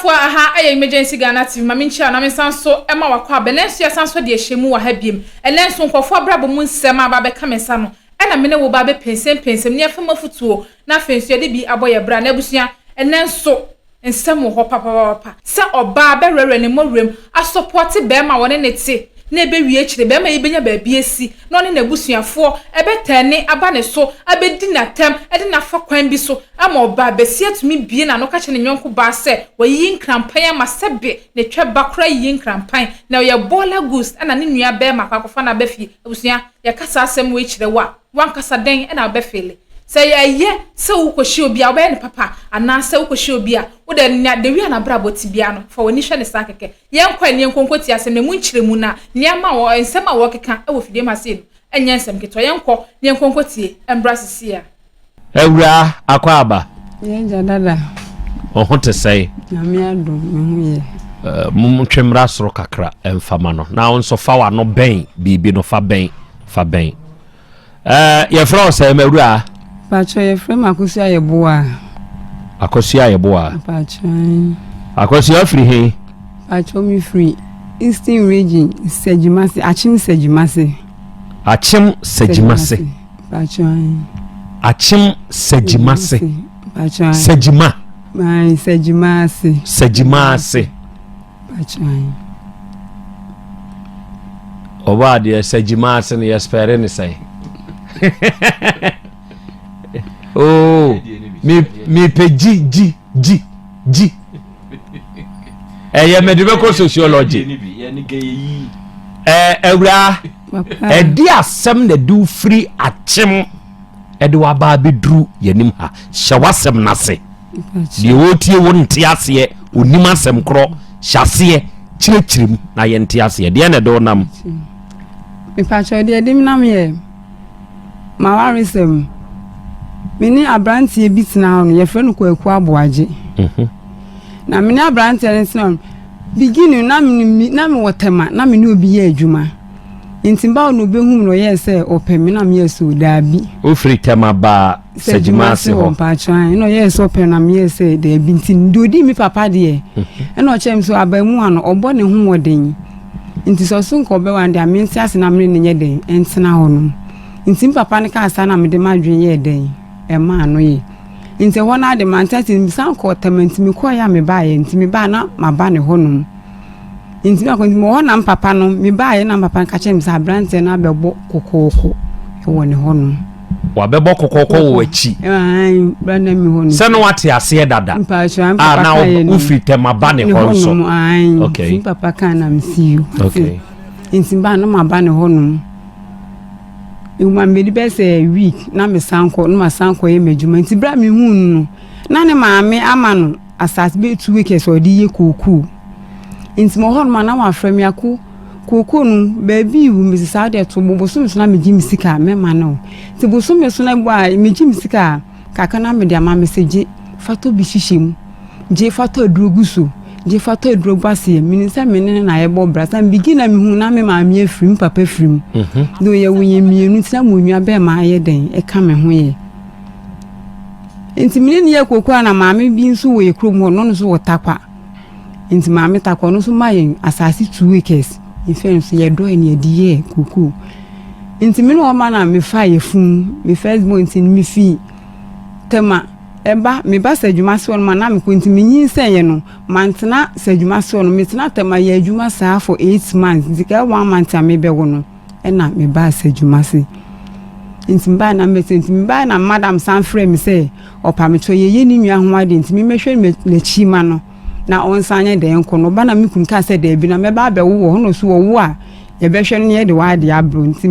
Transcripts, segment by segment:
Abusuafoɔ aha ɛyɛ Emergency Ghana TV ma menkyia na mensan so ɛma wakɔ aba ɛnɛ nso yɛsan so de ahyɛ mu wɔ ha biem ɛnɛ nso nkurɔfoɔ abrabɔ mu nsɛm a aba abɛka me nsa no ɛna me ne wo ba abɛpɛnsɛmpɛnsɛm ne yɛfa mu afutuo na afei nso yɛde bi abɔ yɛ bra na abusua ɛnɛ nso Nsɛm wɔ hɔ papaapa sɛ ɔbaa bɛwerɛwerɛ ne mmɔwerɛm asɔpɔte barima a ɔne no te na ɛbɛwie akyire barima yi bɛnya baabi asi na ɔne n'abusuafoɔ bɛtɛne aba ne so abɛdi no atɛm de no afa kwan bi so ama ɔbaa basia atumi bue n'ano ka kyerɛ ne yɔnko baa sɛ wayiyi nkrampan ama sɛbe ne twɛ ba koraa yiyi nkrampan na ɔyɛ bɔɔla goose na ne nua barima akɔ akɔfa no aba fie. Abusua yɛka saa asɛm wei kyerɛ wo a W'ankasa dɛn na wobɛfeele? Sɛ ɛyɛ sɛ wokɔhyia obi a, wobɛyɛ no papa, anaasɛ wokɔhyia obi a, wo deɛ nea the way a n'abrabɔ te biara no, fa w'ani hwɛ no saa kɛkɛ. Yɛnkɔ ɛ na yɛnkɔ nkɔtie asɛm no, ɛmu nkyerɛmu no a, nneɛma a wɔ, nsɛm a wɔrekeka wɔ fidie mu ha sei no, ɛnyɛ nsɛm ketewa. Yɛnkɔ na yɛnkɔ nkɔtie mmra seesei ara. Awuraa Akwaaba. Yɛn agya dada. Wo ho te sɛn? Nyame adom, me ho yɛ. Uh, montwe mmra soro kakra mfa ma no na wo nso fa w'ano bɛn biribi no fa bɛn fa bɛn uh, yɛfrɛ wo sɛ mawuraa Pakyɛ yɛfrɛ me Akosua Yeboah. Akosua Yeboah. Pakyɛ. Akosua firi he? Pakyɛ me firi Eastern Region Sɛgyimase, Akyem Sɛgyimase. Akyem Sɛgyimase. Akyem Sɛgyimase. Sɛgyima. Sɛgyima ase. Sɛgyima ase. Ɔbaa deɛ sɛgyima ase no yɛspɛre ne sɛn. Oh, mepɛ gyi gyi gyi gyi. Ɛyɛ mede bɛkɔ sociology. Awuraa. Ɛde asɛm na ɛde wo firi akyem ɛde waba abɛduru yɛnim ha. Hyɛ w'asɛm no ase. Deɛ ɔretie wo nte aseɛ, ɔnim asɛm korɔ. Hyɛ aseɛ kyerɛkyerɛ mu na yɛnte aseɛ. Deɛ na ɛde wo nam? Mepakyɛw deɛ ɛde me nam yɛ m'awaresɛm. Me ne aberanteɛ bi tena hɔ no, yɛfrɛ no Kwaku Aboagye. Mhm. Na me ne aberanteɛ no tena hɔ no, Beginning na me na me wɔ Tema na me ne obi yɛ adwuma nti ba na obehu me na ɔyɛɛ sɛ ɔpɛ me na meyɛ sɛ daabi. Wofiri Tema baa Sɛgyima ase hɔ. Mpakyɛ ae na ɔyɛɛ sɛ ɔpɛ na meyɛɛ sɛ daabi nti deɛ ɔdii me papa deɛ mhm. ɛna ɔkyerɛ me sɛ abaamuwa no ɔbɔ ne ho mmɔden nti sɛ ɔso nka ɔbɛwa no deɛ mente ase na mene ne nyɛ dɛn ɛntena hɔ nom nti me papa no kaa saa na mede m'adwene yɛɛ dɛn ɛmaa no yɛ Nti ɛhɔ no ara de mante ase, mesan kɔɔ Tema nti mekɔeɛ a mebaeɛ nti mebaa na maba ne hɔnom. Nti mekɔ nti mewɔ hɔ na mpapa no mebaeɛ na mpapa no ka kyerɛ me sɛ aberanteɛ no abɛbɔ kɔkɔɔkɔ wɔ ne hɔnom. Wabɛbɔ kɔkɔɔkɔ wɔ w'akyi. Bra na mi hɔ no. Sɛ na wate aseɛ dada. Mpatsɔ a na wofiri Tema ba ne hɔ nso. Okay. Nti papa kan na mesi yo. Okay. Nti baa na maba ne hɔnom. Ehuma me bedi bɛyɛ sɛ week na mesan kɔ na masan kɔyɛ m'adwuma nti bere a mehuu no no na ne maame ama no asase bɛyɛ 2 acres a ɔde yɛ kookoo nti mewɔ hɔnom a na wafrɛ me ako kookoo no baabi wu mesi saa deɛ to bo bosome so na megye me sika a mɛma no nti bosome so na bɔ a megye me sika a Kakra na mede ama me sɛ gye fa tɔ bi hyehyɛ mu, gye fa tɔ aduro gu so, gye fa tɔ aduro gu aseɛ. Menim sɛ me ne no na yɛbɔ bra. Sɛ begin na mehu na me maame afiri mu, papa afiri mu. Mhm. Na ɔyɛ wo yɛ mmienu nti na mo nua bɛrima ayɛ dɛn ɛka me ho yɛ. Nti me ne no yɛ kooko a na maame bi nso wɔ yɛ kurom hɔ, no nso wɔ Takwa. Nti maame Takwa no nso ma yɛn asase 2 acres. Mfɛn nso yɛdɔɛ ne yɛde yɛɛ kooko. Nti me ne wɔn ma na mefaa yafunu, me first born nti mefii Tema ɛba, meba Sɛdwuma soɔ no ma na mekɔ nti menyinsɛneɛ no mantena Sɛdwuma soɔ no, metena Tema yɛ adwuma saa for 8 months nti kɛyɛ one month a mebɛwo no ɛna mebaa Sɛdwuma se. Nti mebaa na mɛsɛ nti mebaa na madam san frɛ me sɛ ɔpa me kyɛw yɛyɛ ne nua ho adeɛ nti memmɛhwɛ n'akyi ma no na ɔnsan nyɛ dɛn nkɔ no ɔba na me kunu kaa sɛ daabi na mɛba abɛwo wɔ hɔ na ɔso wɔwo a Yɛbɛhwɛ no na yɛde w'adeɛ abrɛ wo. Nti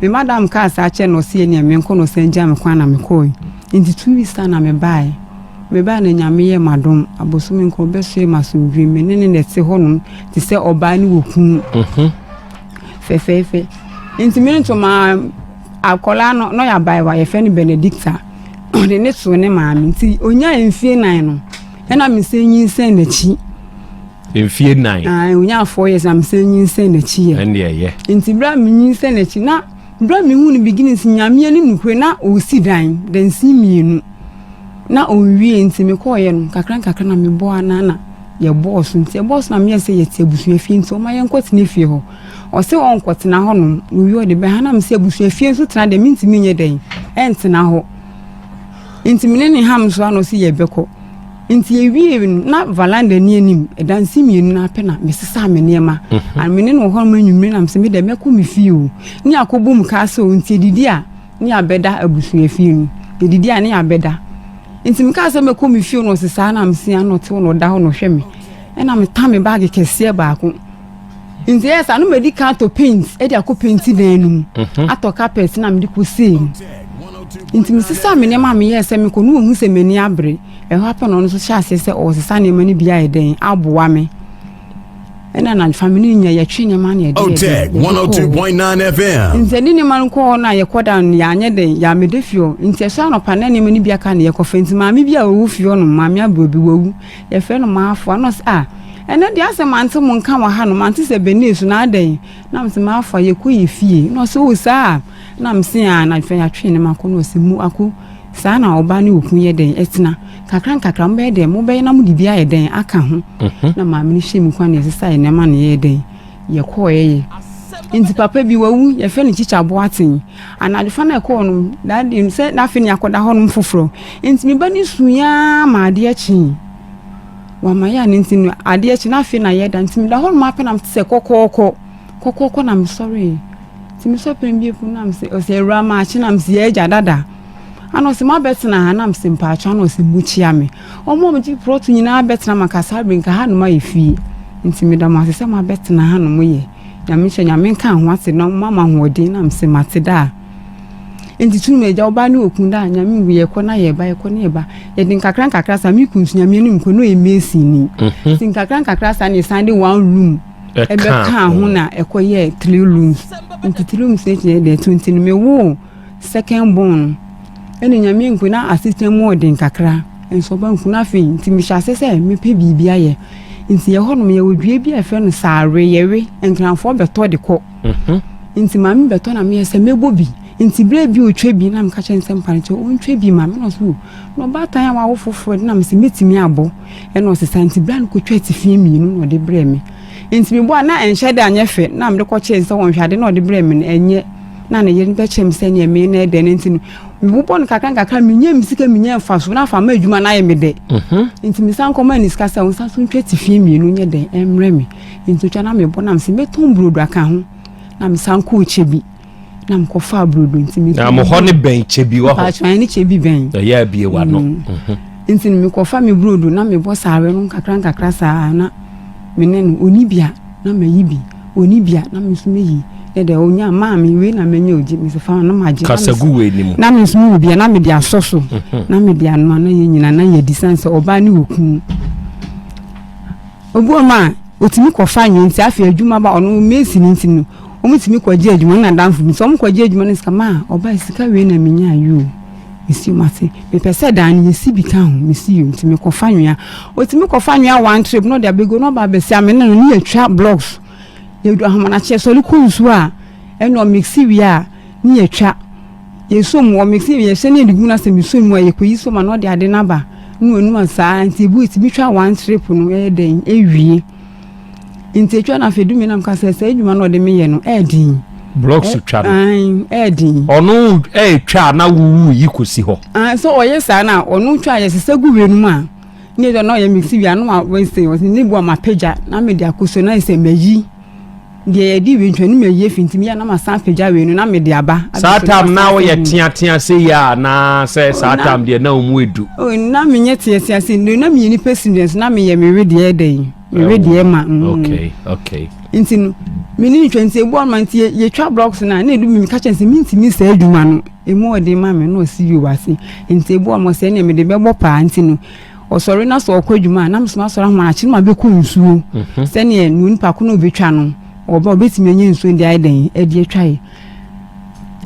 me madam kaa saa kyerɛ no ɔse ɛneɛ menkɔ na ɔsan gyaa me kwan na mekɔɔe. Nti 2 weeks time na mebaeɛ. Mebaeɛ na Nyame yɛɛ m'adom, abosome nkron ɔbɛsoɛɛ m'asomdwoeɛ. Me ne no na ɛte hɔnom te sɛ ɔbaa ne okunu fɛfɛɛfɛ. Nti me nso maa akwadaa no na ɔyɛ abaayewa yɛfrɛ no Benedicta. Ɔde ne too ne maame nti ɔnyaa mfie 4 no ɛna mesan nyinsɛn n'akyi. Mfie 4. Ah, onyaa 4 years na mesan nyinsɛn n'akyi yɛ. Ɛnde ɛyɛ. Nti bere a menyinsɛn n'akyi na bere a mehu no beginning si Nyame anim nokorɛ na ɔresi dan dansi mmienu na ɔnwie nti mekɔɔyɛ no kakra nkakra na mebɔ ana na Yɛbɔɔ so nti ɛbɔɔ so na meyɛ sɛ yɛte abusua fie nti ɔma yɛnkɔtena fie hɔ. Ɔse ɔnkɔtena hɔ nom na owie ɔde bɛha na mesɛ abusua fie nso tena deɛ mentumi nyɛ dɛn ɛntena hɔ. Nti me ne ne ham so ana ɔse yɛbɛkɔ. Nti yɛwie no na valanda ni anim ɛdansi mmienu no apɛ na mesesaa me nneɛma. Mhm. Me ne no wɔ hɔ nom anwummere na mesɛ me deɛ mɛkɔ me fie o. Ne akɔbɔ mu kaa sɛ o nti yɛdidi a ne yɛabɛda abusua fie no. Yɛdidi a ne yɛabɛda. Nti mekaa sɛ mɛkɔ me fie no ɔse saa na mesea na ɔte hɔ na ɔda hɔ na ɔhwɛ me. Ɛna metam me baage kɛseɛ baako. Nti ɛyɛ saa no madi kan atɔ paint de akɔ painti dan no mu. Mhm. Atɔ carpet na mede kɔsii mu. Nti mesesaa me nneɛma a meyɛɛ sɛ mekɔ no wɔhu sɛ m'ani abere. Ɛhɔ apɛ na ɔno nso hyɛ aseɛ sɛ ɔresesa nneɛma no bi ayɛ dɛn aboa me. Ɛna na fa me ne nya yɛtwe nneɛma na yɛde yɛ dɛn yɛde kɔɔ FM. Nti ɛde nneɛma no kɔɔ hɔ no a yɛkɔ da no yɛanyɛ dɛn yɛammɛda fie hɔ. Nti ɛsɔ anɔpa na nneɛma no bi aka na yɛkɔfa. Nti maame bi a ɔwɔ fie hɔ nom, maame aberewa bi wawu. Yɛfrɛ no Maafoa. Na ɔse ah ɛnɛ deɛ asɛ mante mo nka wɔ ha nom, mante sɛ Benue so na adɛn? Na mese Maafoa yɛkɔ yɛ fie. Na ɔse oh saa? Na mese ah na afei yɛatwe nneɛma akɔ. Na ɔse mu ako saa na ɔbaa ne okunu yɛ dɛn ɛtena. Kakra nkakra mobɛyɛ dɛn mobɛyɛ na mode bi ayɛ dɛn aka ho. Na maame no hyɛɛ me nkuran na yɛsesaa yɛ nneɛma na yɛyɛ dɛn yɛkɔɔɛ yɛ. Nti papa bi wawu yɛfrɛ no Kyikya Boateng. Anadwofa no ɛkɔɔ no that day sɛ na afei ne akɔda hɔnom foforɔ. Nti me ba no suiɛ ara ma adeɛ kyee. Wama yɛ a ne nti no adeɛ kye na afei na yɛda. Nti meda hɔnom apɛ na mete sɛ kɔkɔɔkɔ kɔkɔɔkɔ na mesɔree. Nti mesɔre pɛ mbie pono na mese ɔsɛ awura maakye na mese yɛ agya dada. Ana ɔsɛ moabɛtena ha na mese mpaatwa ana ɔsɛ mokyia me. Ɔmo a wɔgye prɔto nyinaa bɛtena ma nka saa bere nka hanom ayɛ fie. Nti meda mo ase sɛ moabɛtena hanom yɛ. Nyame nhyɛ Nyame nka ho ase na moama ahoɔden na mese mate daa. Nti tunu agya ɔbaa ne okun daa Nyame ngu yɛkɔ na yɛba yɛkɔ na yɛba. Yɛde nkakra nkakra saa me kun nso Nyame anim kɔ na ɔyɛ mason ni. Mhm. Nti nkakra nkakra saa na yɛsan de one room ɛbɛka ho na ɛkɔyɛɛ three rooms. Nti three rooms no akyi na yɛde ɛto nti no mewoo second born no ɛna Nyame nku na asetena mu ɔden kakra nso ɔba nku na afei nti mehyɛ ase sɛ mepɛ biribi ayɛ nti yɛ hɔnom yɛwɔ dua bi a yɛfrɛ no saawe yɛwe nkranfoɔ bɛtɔ de kɔ mhm. nti maame bɛtɔ na meyɛ sɛ mɛbɔ bi nti berɛ bi ɔtwa bi na meka kyerɛ no sɛ mpa no kyɛ ɔntwa bi ma me na ɔso na ɔbaatan a wawo foforɔ de na mesɛ mɛtumi abɔ ɛna ɔsesa nti berɛ a no kɔtwa atifi mmienu na ɔde brɛ me nti mebɔ a na ɛnhyɛ da anyɛ fɛ na mede kɔkyerɛ sɛ wɔnhwɛ ade na ɔde brɛ me no ɛnyɛ na ne yere no bɛkyerɛ me sɛdeɛ me na ɛdɛ no nti no mebobɔ no kakra nkakra menya me sika menya mfaso na afa ma adwuma no ayɛ me dɛ mhm. nti mesan kɔma ne sika sɛ ɔnsa so ntwa tifie mmienu nyɛ dɛn ɛmmerɛ me nti otwa na mebɔ na mesɛ mɛtɔn brodo aka ho na mesan kɔɔ kyɛ bi na mekɔfaa brodo nti me na mo hɔ ne bɛn kyɛ bi wɔ hɔ paatwa ne kyɛ bi bɛn ɛyɛ abie wa no mm. mhm. nti no mekɔfa me brodo na mebɔ saare no nkakra nkakra saa na me ne no ɔni bi a na mayi bi Ɔnni bi a, na me nso mɛyi. Ne deɛ ɔnya maa me wei na manya ogye me sɛ fa na magye. Kasa gu wei ni mu. Na me nso mewɔ bi a na mede asɔ so. Mhm. Na mede anoa na yɛn nyinaa na yɛdi san sɛ ɔbaa ne okunu. Obi wɔ ma otumi kɔfa anwea nti afei adwuma ba ɔno mesi ne nti no wɔn tumi kɔgye adwuma na adamfo bi nti wɔn kɔgye adwuma no sika maa ɔbaa sika wei na menya yi o. Mesi mate mepɛ sɛ dan no yɛsi bi ka ho mesi o nti mekɔfa anwea otumi kɔfa anwea one trip na ɔde abɛgu na ɔba abɛsi amene no ne yɛtwa blocks yɛdu ahomanakyeɛ sɔre kɔ nsuo a ɛna ɔmixi wie a ne yɛtwa yɛsɔ mu ɔmixi yɛhyɛ ne yɛde gu no asɛ mesɔ mu a yɛkɔyi so ma na ɔde ade no aba ne wɔnum a saa nti ebu etumi twa one trip no ɛyɛ dɛn ewie nti etwa no afei dumi nam ka sɛ sɛ adwuma no ɔde meyɛ no ɛɛden blocks twa no ɛɛden ɔno ɛɛtwa na wuwu yi kɔsi hɔ sɛ ɔyɛ saa na ɔno twa yɛ sɛ gu wei no mu a ne yɛ na ɔyɛ mixi wie a na wa wɔsi ne bu a mapagya na mede akɔ so na yɛ sɛ mayi deɛ yɛde wei ntwa ne mayi efi nti meyɛ na masan apagya wei no na mede aba. Saa tam na woyɛ teatea sɛ yi a na sɛ saa tam deɛ na ɔmu edu. Na menyɛ teatea sɛ na meyɛ nipa si deɛ so na meyɛ mewe deɛ ɛdɛ yi mewe deɛ ma. Mm. Okay okay. Nti no me ne ntwa nti ebu ama nti yɛtwa blocks na na edu mi ka kyɛn sɛ mintimi sɛ adwuma no emu ɔden ma me na ɔsi yi wase nti ebu ama sɛ ɛnna mede bɛbɔ paa nti no. Ɔsɔre na sɛ ɔkɔ adwuma a, na mesoma asɔre ahomakye na mabɛkɔ nsuo mhm. sɛdeɛ nea onipa ko no ɔbɛtwa no ɔba ɔbɛtumi anya nsuo de ayɛ dɛn ɛde atwa yɛ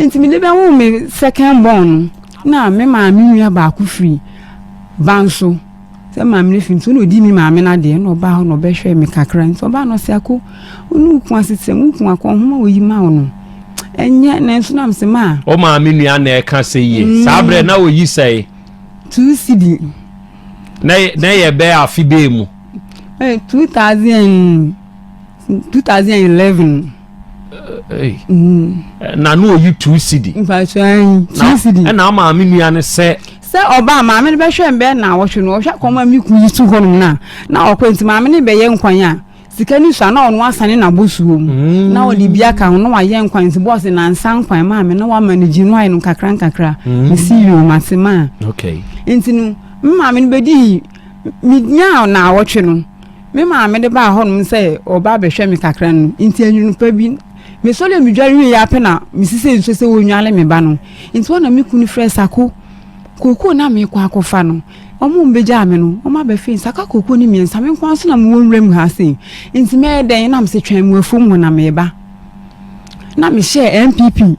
nti mede bɛwo me second born no na me maame nua baako firi banso sɛ maame no firi nti ɔna ɔdi me maame no adeɛ na ɔbaa hɔ na ɔbɛhwɛ me kakra nti ɔbaa no ɔsɛ ako ɔne wo kun asetena mu wo kun akɔ nhoma ɔyi ma wo no ɛnyɛ nanso nam sɛ maa wo maame nua na ɛka sɛ yie mm. saa berɛ na ɔyi sɛe 2 cedi. Na na yɛ bɛyɛ afe bɛɛ mu. Eh, 2000 2011. Mm. Na no oyi 2 cedi. Mpatsɔ ayi 2 cedi. Ɛna ama maame nua no sɛ. Sɛ ɔbaa maame no bɛhwɛ mbɛ na wɔhwɛ no ɔhwɛ kɔn ma mi kun yi to hɔnom na na ɔkɔ nti maame no bɛyɛ nkwan a sika no sua na ɔno asane n'abosuo mu mm. na ɔde bi aka ho na wayɛ nkwan nti bɔɔse nansa nkwan maame na wama no gyi no ayɛ no nkakra nkakra mm. mesi yoo mate maa nti no me maame no bɛdii menyaa naawɔtwe no me maame de baa hɔnom sɛ ɔba abɛhwɛ me kakra no nti anwunu pa bi mesɔre medware wie yɛ apɛ na mesisɛ nsuo sɛ wɔnwale me ba no nti hɔ na me kunu frɛ sako kookoo na mekɔ akɔfa no Wɔn mbegyaa me no, wɔn abɛfe nsa aka kooko no mmiɛnsa, me nko ara nso na mewɔ nwura mu ha sei. Nti mɛyɛ dɛn? Na mese twɛn me afuom hɔ na meba. Na mehyɛɛ NPP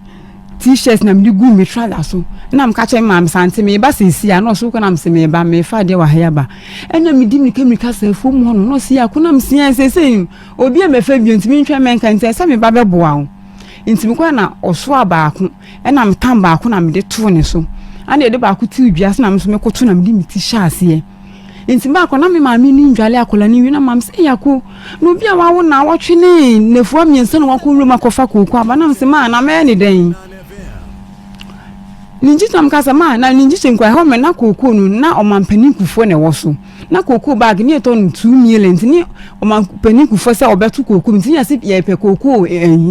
t-shirt na mede guu me trouser so. Na meka kyerɛ me maame sɛ ante meba seesie a, na ɔso kɔ na mese meba, mefa adeɛ wɔ ha yi aba. Ɛna medi mirika mirika saa afuom hɔ no, na ɔse ako na mese ɛn seesei obi a mɛfa bio nti mentwɛn mɛnka nti ɛsɛ meba bɛboa wo. Nti mekɔɛ na ɔsoa baako. Ɛna metam baako na mede too ne so. Ɛna yɛde baako tiw dua so na me nso mekoto na mede me ti hyɛ aseɛ. Nti baako na me maame ni ndwale akwadaa no wie na maame sɛ yako na obi a wawo na awɔtwe ne nnafua mmiɛnsa na wakɔ wuram akɔfa kooko aba na mesɛ maa na mɛyɛ ne dɛn ne nkyikyɛ na meka sɛ maa na ne nkyikyɛ nkura ɛhɔ mɛ na kooko no na ɔmampanin kufoɔ na ɛwɔ so. Na kookoo bag ne yɛtɔ no 2 million nti ne ɔmanpanin Kufuor sɛ ɔbɛto kookoo mu nti ne yɛse yɛpɛ kookoo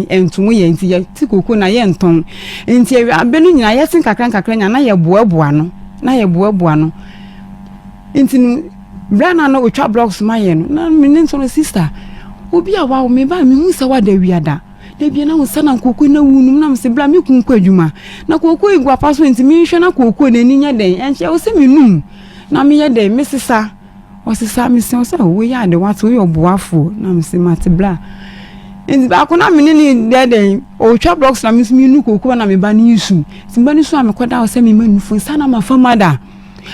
ntomo yɛ nti yɛte kookoo na yɛntɔn nti awia no nyinaa yɛte nkakra nkakra nyinaa na yɛboaboa no na yɛboaboa no nti no berɛ na na ɔtwa blocks ma yɛ no na me ne nso no sister obi a wawo me ba mehu sɛ wada awia da da bia na wo nsa na kookoo na wu nom na mese bra me kun kɔ adwuma na kookoo egu apa so nti menhwɛ na kookoo n'ani nyɛ dɛn ɛnkyɛ wo sɛ menum Na meyɛ dɛn? Mesesa. Ɔsesa me se, ɔsɛ woyɛ ade wate, woyɛ ɔboafoɔ. Na mese mate bra. Nti baako na me ne ne dɛ dɛn, ɔretwa blocks na me nso menu kooko na me ba no resu. Nti me ba no su a mekɔda hɔ sɛ mema nufu nsa na mafa mu ada.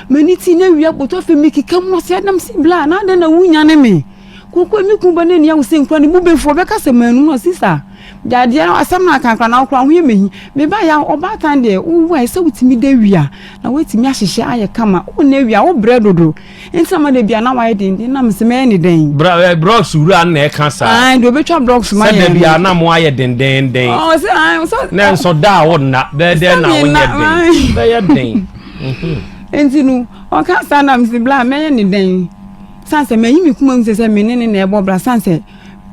M'ani ti na awia bɔtɔ afei mekeka mu ɔsɛ na mese bra na adɛn na wonyane me. Kooko me kun ba no ani awo sɛ nkura ne bo bɛfu ɔbɛka sɛ manu no sisa. Gyadeɛ no asɛm no aka koraa na wo koraa ho yɛ mahi. Me ba ya ɔbaatan deɛ wowu a ɛsɛ wotumi da wia na woatumi ahyehyɛ ayɛ kama. Wo nna wia wo brɛ dodo. Nti na ma da bia na wayɛ denden na mese mɛyɛ ne dɛn. Bra eh, blocks wura na ɛka saa. Ae deɛ obɛtwa blocks ma yɛn. Sɛ da bia na mo ayɛ dendenden. Ɔ sɛ ae sɛ. Na nso da a wo nna bɛyɛ dɛn na wonyɛ den. Bɛyɛ den. Nti no ɔka saa na mese bla mɛyɛ ne dɛn. San sɛ mayi me kuma mu sɛ sɛ me ne ne na ɛbɔ bra san sɛ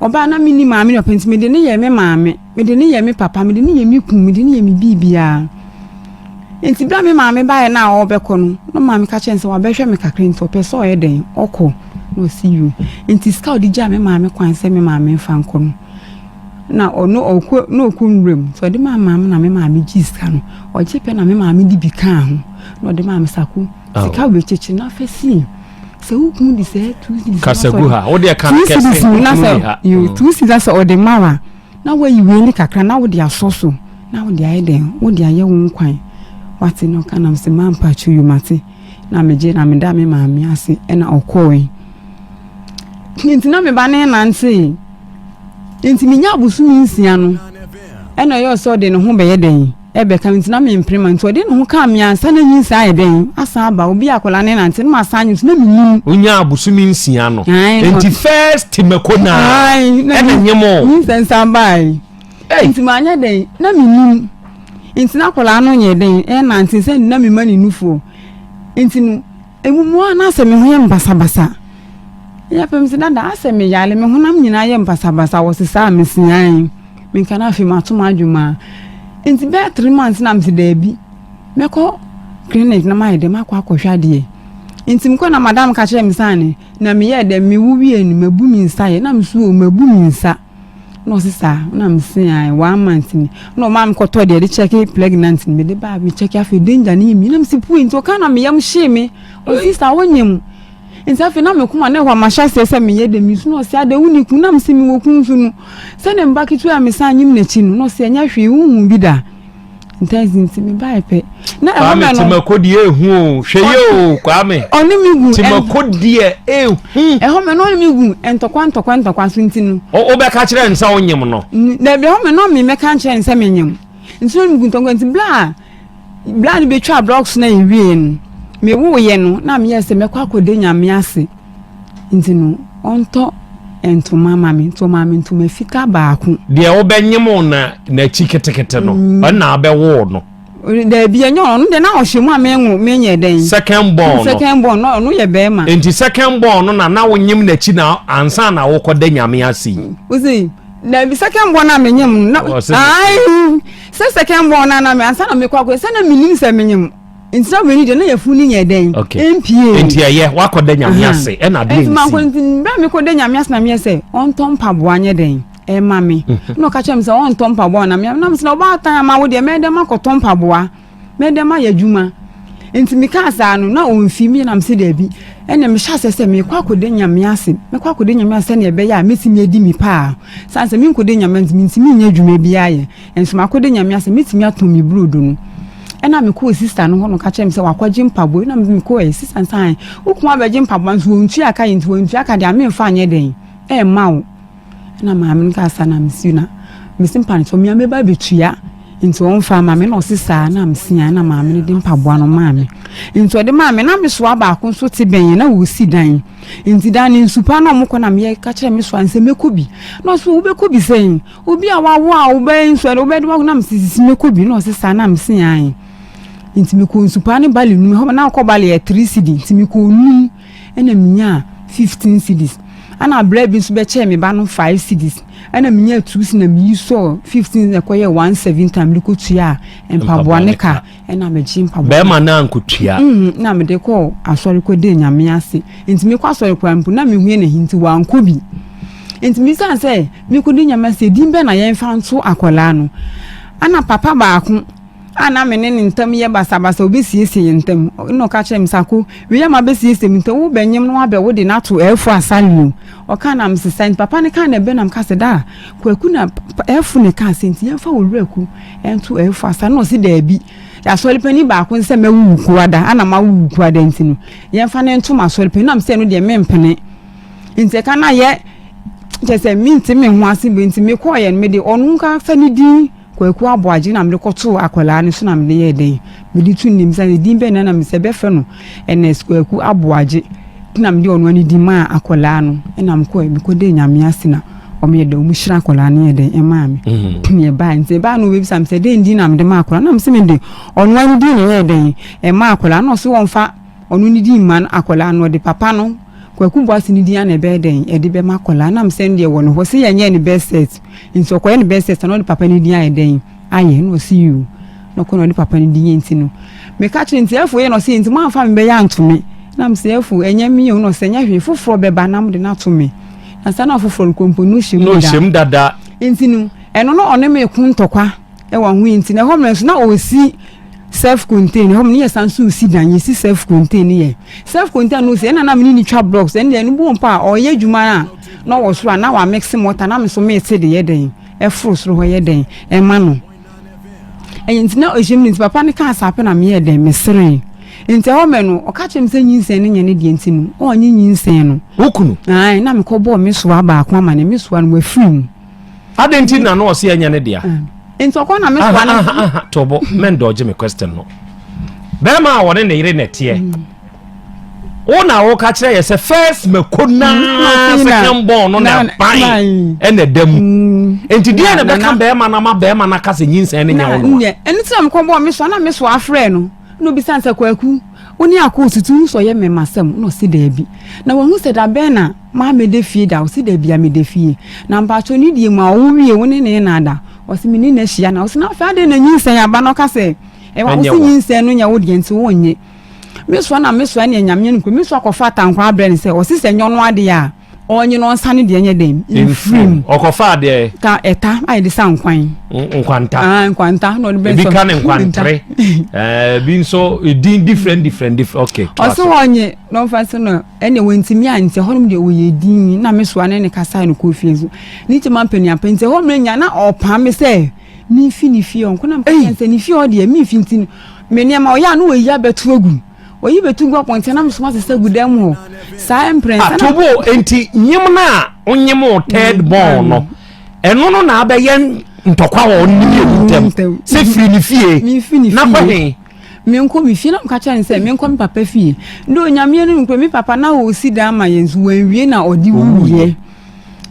Ɔbaa na menni maame ne papa nti mede no yɛɛ me maame, mede no yɛɛ me papa, mede no yɛɛ me kunu, mede no yɛɛ me biribiara. Nti berɛ a me maame baeɛ no a ɔrebɛkɔ no, na maame ka kyerɛ no sɛ wabɛhwɛ me kakra nti ɔpɛ sɛ ɔyɛ dɛn ɔkɔ. Na ɔsi yoo. Nti sika a ɔde gyaa me maame kwan sɛ me maame mfa nkɔ no, na ɔno ɔkɔ na ɔkɔ nwuram nti ɔde maa maame na me maame gyee sika no. Ɔgye pɛ na me maame de bi kaa ho na ɔde maa me sako. Sika wei kyekyere na fa sie. Sɛ wo kun de sɛ 2 cedis kasa gu ha wo deɛ ka kɛse na sɛ yo 2 cedis na sɛ ɔde ma wa na wayi wei ne kakra na wode asɔ so na wode ayɛ dɛn wode ayɛ wo nkwan wate na ɔka nam sɛ mampa kyi yo mate na megye na meda me maame ase ɛna ɔkɔe nti na me ba ne nante nti menya abosome nsia no ɛna ɔyɛ sɛ ɔde ne ho bɛyɛ dɛn Ɛbɛka me nti na mempere ma nti ɔde ne ho kaa me ansa na nyinsɛn ayɛ dɛn asan aba obi akwadaa ne nante na masan anyi nso na menim. Onyaa abosome nsia no nti first mako na ɛna nye mo. Nyinsɛn san bae nti manyɛ dɛn na menim nti na akwadaa no nyɛ dɛn ɛnante sɛ na mema ne nufoɔ nti no emu mu a na asɛ me ho yɛ basabasa yɛ pɛm sɛ dada asɛ me yale me honam nyinaa yɛ basabasa wɔ sesaa mesiae. Menka na afei mato m'adwene mu a. Nti bɛyɛ 3 months na mese daabi mɛkɔ clinic na mayɛ dɛ makɔ akɔhwɛ adeɛ. Nti mekɔ na madam ka kyerɛ me sɛ ane na meyɛɛ dɛ mewo wie no mabu me nsa yɛ na meso o mabu me nsa. Na ɔse saa na mese ae 1 month ni na ɔmaa me kɔtɔ deɛ de check pregnant no mede baa me check afei danger no yɛ mi na mese pue nti ɔka na meyam hyee me ɔse saa wonyam. Nti afei na me koma na ɛhɔ a mahyɛ aseɛ sɛ meyɛ dɛ mesu na ɔse adɛ wonni kun na mese mewɔ kun nso no sɛdeɛ me ba ketewa a mesan nyim n'akyi no na ɔse ɛnyɛ hwee wonhu bi da nti nti mebaeɛ pɛ na ɛhɔ Kwame mɛ no Timako deɛ ehu o hwɛ yie o Kwame ɔne me gu Timako deɛ ehu. Ɛhɔ mɛ no ɔne me gu ntɔkwa ntɔkwa ntɔkwa so nti no. Wobɛka kyerɛ no sɛ wonyem no? Dabi ɛhɔ mɛ no me mɛka nkyerɛ no sɛ menyem nti ɔne me gu ntɔkwa nti bla a Bere a mebetwaa blɔks no a ewiei no, mewoeɛ no, na meyɛɛ sɛ mɛkɔ akɔda Nyame ase. Nti no ɔntɔ ntoma ma me. Nti ɔmaa me ntoma fitaa baako. Deɛ wobɛnyem na n'akyi ketekete no, mm. ɛna abɛwoo no. Daabi, ɛnyɛ ɔno deɛ na ɔhyɛ mu a menwo menyɛ dɛn. Second born no. Second born no ɔno yɛ bɛrima. Nti second born no na na wonyem n'akyi na ansa na wokɔda nyame ase yi. Wosi daabi second born a menyem no na ayi sɛ second born na na me ansa na mekɔ akɔ sɛ na menim sɛ menyem. Nti na wei deɛ na yɛfunu no nyɛ dɛn? Okay. Mpie. Nti ɛyɛ wakɔda nyame ase ɛna adeɛ nsi. Nti mankɔ nti bɛrɛ mi kɔda nyame ase na meyɛ sɛ ɔntɔ mpaboa nyɛ dɛn ɛma me. Mhm. Na ɔka kyerɛ me sɛ ɔntɔ mpaboa na me nam sɛ na ɔbaatan ama wo deɛ mɛyɛ dɛn makɔtɔ mpaboa mɛyɛ dɛn mayɛ adwuma. Nti mekaa saa no na ɔmfi me nam sɛ daabi ɛna mehyɛ asɛ sɛ mekɔ akɔda nyame ase mekɔ akɔda nyame ase sɛnea ɛbɛyɛ a mɛtumi adi me paa sane sɛ menkɔda nyame ase mentumi nyɛ adwuma biara yɛ Nso makɔda Nyame ase, mɛtumi atɔn me burodo no. Ɛna mekɔɔ sista no hɔ na ɔka kyerɛɛ me sɛ wakɔgye mpaboa. Ɛna mekɔɛ, sista no sɛ ae, wo kunu abɛgye mpaboa nso wɔntua ka yɛ nti wɔntua ka deɛ a memfa nyɛ dɛn ɛmma wo. Ɛna maame no kaa saa na mesi na mesi mpa no kyɛw, me a mɛba abɛtua nti ɔmfa ma me na ɔse saa na mesi a na maame no de mpaboa no maa me. Nti ɔde maa me na mesoa baako nso te bɛn yɛn na wɔsi dan. Nti dan no nsu paa na wɔkɔ na meyɛ ka kyerɛ me soa no sɛ mɛkɔ bi. Na ɔse wobɛkɔ bi sɛn? Obi a wawo a wobɛyɛ nsu ɛde wobɛde wawo na mese sisi mɛkɔ bi na ɔse saa na mese ae nti mekɔ nsu paa ne bale num ɛhɔ na akɔ bale yɛ 3 cedi nti mekɔ num ɛna menyaa 15 cedis ɛna abira bi nso bɛkyɛɛ me ba no 5 cedis ɛna menyaa 2 cedis na meyi sɔɔ 15 na ɛkɔyɛ 170 a mede kɔtua mpaboa ne ka Ɛna megye mpaboa. Bɛrima no ankotua. Mm, na mede kɔɔ asɔre kɔdii Nyame ase. Nti mekɔ asɔre koraa mpo na mehu yɛ n'ahi nti wankɔ bi. Nti mebisaa sɛ mekɔdi Nyame ase din bɛn na yɛmfa nto akwadaa no. Ɛna papa baako a na me ne ne ntam yɛ basabasa obɛsiesie yɛn ntam. Ɛna ɔka kyerɛɛ me sɛ ako wei a mabɛsiesie me ntam wobɛnyem na wabɛ wode no ato ɛɛfo asale o. Ɔka na mesesa nti papa no kaa na ɛbɛ na meka sɛ daa Kwaku na ɛɛfo na ɛkaa sɛ nti yɛmfa Owuraku nto ɛfo asa na ɔse daabi asɔre panin baako nsɛ mɛwo wo kuada ana mawo wo kuada nti no yɛmfa no nto m'asɔre panin nam sɛ no deɛ mempene nti ɛka na yɛ kyɛ sɛ mente me ho ase bi nti mekɔɔyɛ no mede ɔno nkasa ne din Kwaku Aboagye na mede kɔtoo akwadaa no so na mede yɛɛ dɛn mede tu nim sɛ din bɛn na na mesɛ bɛfrɛ no Ernest Kwaku Aboagye na mede ɔno ani din maa akwadaa no ɛna mekɔɛ mekɔdee Nyame ase na wɔn yɛ dɛ wɔn hyira akwadaa no yɛ dɛ ɛmaa me mm. ne ɛbaa nti ɛbaa no wɔbɛbisa me sɛ dɛn din na mede maa akwadaa na mese mede ɔno ani din na ɛyɛ dɛn ɛmaa akwadaa na ɔse wɔmfa ɔno ne din mma akwadaa no ɔde papa no Kwaku Boase ne din ana ɛbɛyɛ dɛn ɛde bɛma akwadaa na mesɛ no deɛ wɔ no hɔ sɛ yɛnyɛ ne best set nti ɔkɔyɛ ne best set na ɔde papa ne din ayɛ dɛn ayɛ na ɔse yoo na ɔkɔ na ɔde papa no din yɛ nti no meka kyerɛ nti ɛfo yɛ na ɔse nti moamfa me bɛyɛ anto me na mesɛ ɛfo ɛnyɛ me o na ɔsɛ ɛnyɛ hwee foforɔ bɛba na mode no ato me na saa na foforɔ no kɔmpo no hyɛ mu dada nti no ɛno no ɔne me ko ntɔkwa ɛwɔ ho nti na ɛhɔ mmerɛ nso na ɔsi self contain ɛhɔ mmerɛ yɛ san so si dan yɛsi self contain yɛ self contain no si ɛna na mene ne twa blocks ɛne deɛ ɛno bu mpo a ɔyɛ adwuma a na ɔwɔ soro a na wa mix mɔta na me so mete de yɛ dɛn ɛforo soro hɔ yɛ dɛn ɛma no ɛyɛ nti na ɔhyɛ mu nti papa no kaa saa pɛ na meyɛɛ dɛn meseree nti ɛhɔ mɛ no ɔka kyerɛ me sɛ nyinsɛn no nyɛ ne deɛ nti no ɔnye nyinsɛn no wo kunu ae na mekɔbɔɔ me soa baako ama ne me soa no wafiri mu adɛn nti na na ɔse ɛnyɛ ne dea nti ɔkɔ na me soa no tɔbɔ mɛndɔgye me question no bɛrima a wɔne ne yere na ɛteɛ mm. Wo na woka kyerɛ yɛ sɛ first mako naa mm, second born no na ban ɛna ɛda mu mm. nti deɛ na bɛka bɛrima no ama bɛrima no aka sɛ nyinsɛn no nyɛ wo no ɛno nti na mekɔbɔɔ me so na me so afrɛ no na obisa sɛ kwaku wo ne akɔ osutu wo sɛ ɔyɛ mɛmasɛm na ɔse daabi na wahu sɛ da bɛn na maa mede fie da ɔse daabi a mede fie na mpakyɛ ne die mu a ɔwo wie wo ne ne na da ɔse me ne na ahyia na ɔse na afei adɛn na nyinsɛn aba na ɔka sɛ ɛwɔ wo se nyinsɛn no nyɛ wo deɛ nti wonnye Me soa na me soa neɛ nyame no me soa kɔfa atankwa abrɛ no sɛ ɔse sɛ nyɛ ɔno adeɛ a ɔnye no ɔnsane deɛ nyɛ dɛn mfiri mu ɔkɔfa adeɛ ta ɛta a yɛde sa nkwan nkwanta ah nkwanta na ɔde bɛ ebi ka ne nkwantere ɛɛ bi nso edin different different different okay ɔse ɔnye na ɔmfa so no ɛne wɔntumi a nti ɛhɔnom deɛ ɔyɛ din na me soa ne ne kasa no kɔ fie nso ne kyɛ ma mpanyinpa nti ɛhɔ mmerɛ nya na ɔpam me sɛ memfi ne fie ɔnko na meka sɛ ne fie hɔ deɛ memfi nti no Me nneɛma ɔyɛ a na ɔyi abɛto agu. Ɔyi bɛto gu abɔnten na mesoma sesa gu dan mu hɔ. Saa mprɛnsa na. Atobo nti nyem no a wonyem wo third born no ɛno no na abɛyɛ ntɔkwa wɔ ne mmienu ntam sɛ firi ne fie na kɔ he. Menkɔ me fie na meka kyerɛ no sɛ menkɔ me papa fie. Dɛ Onyame no nokorɛ me papa na ɔresi dan ma yɛn nso wanwie na ɔde wuiɛ.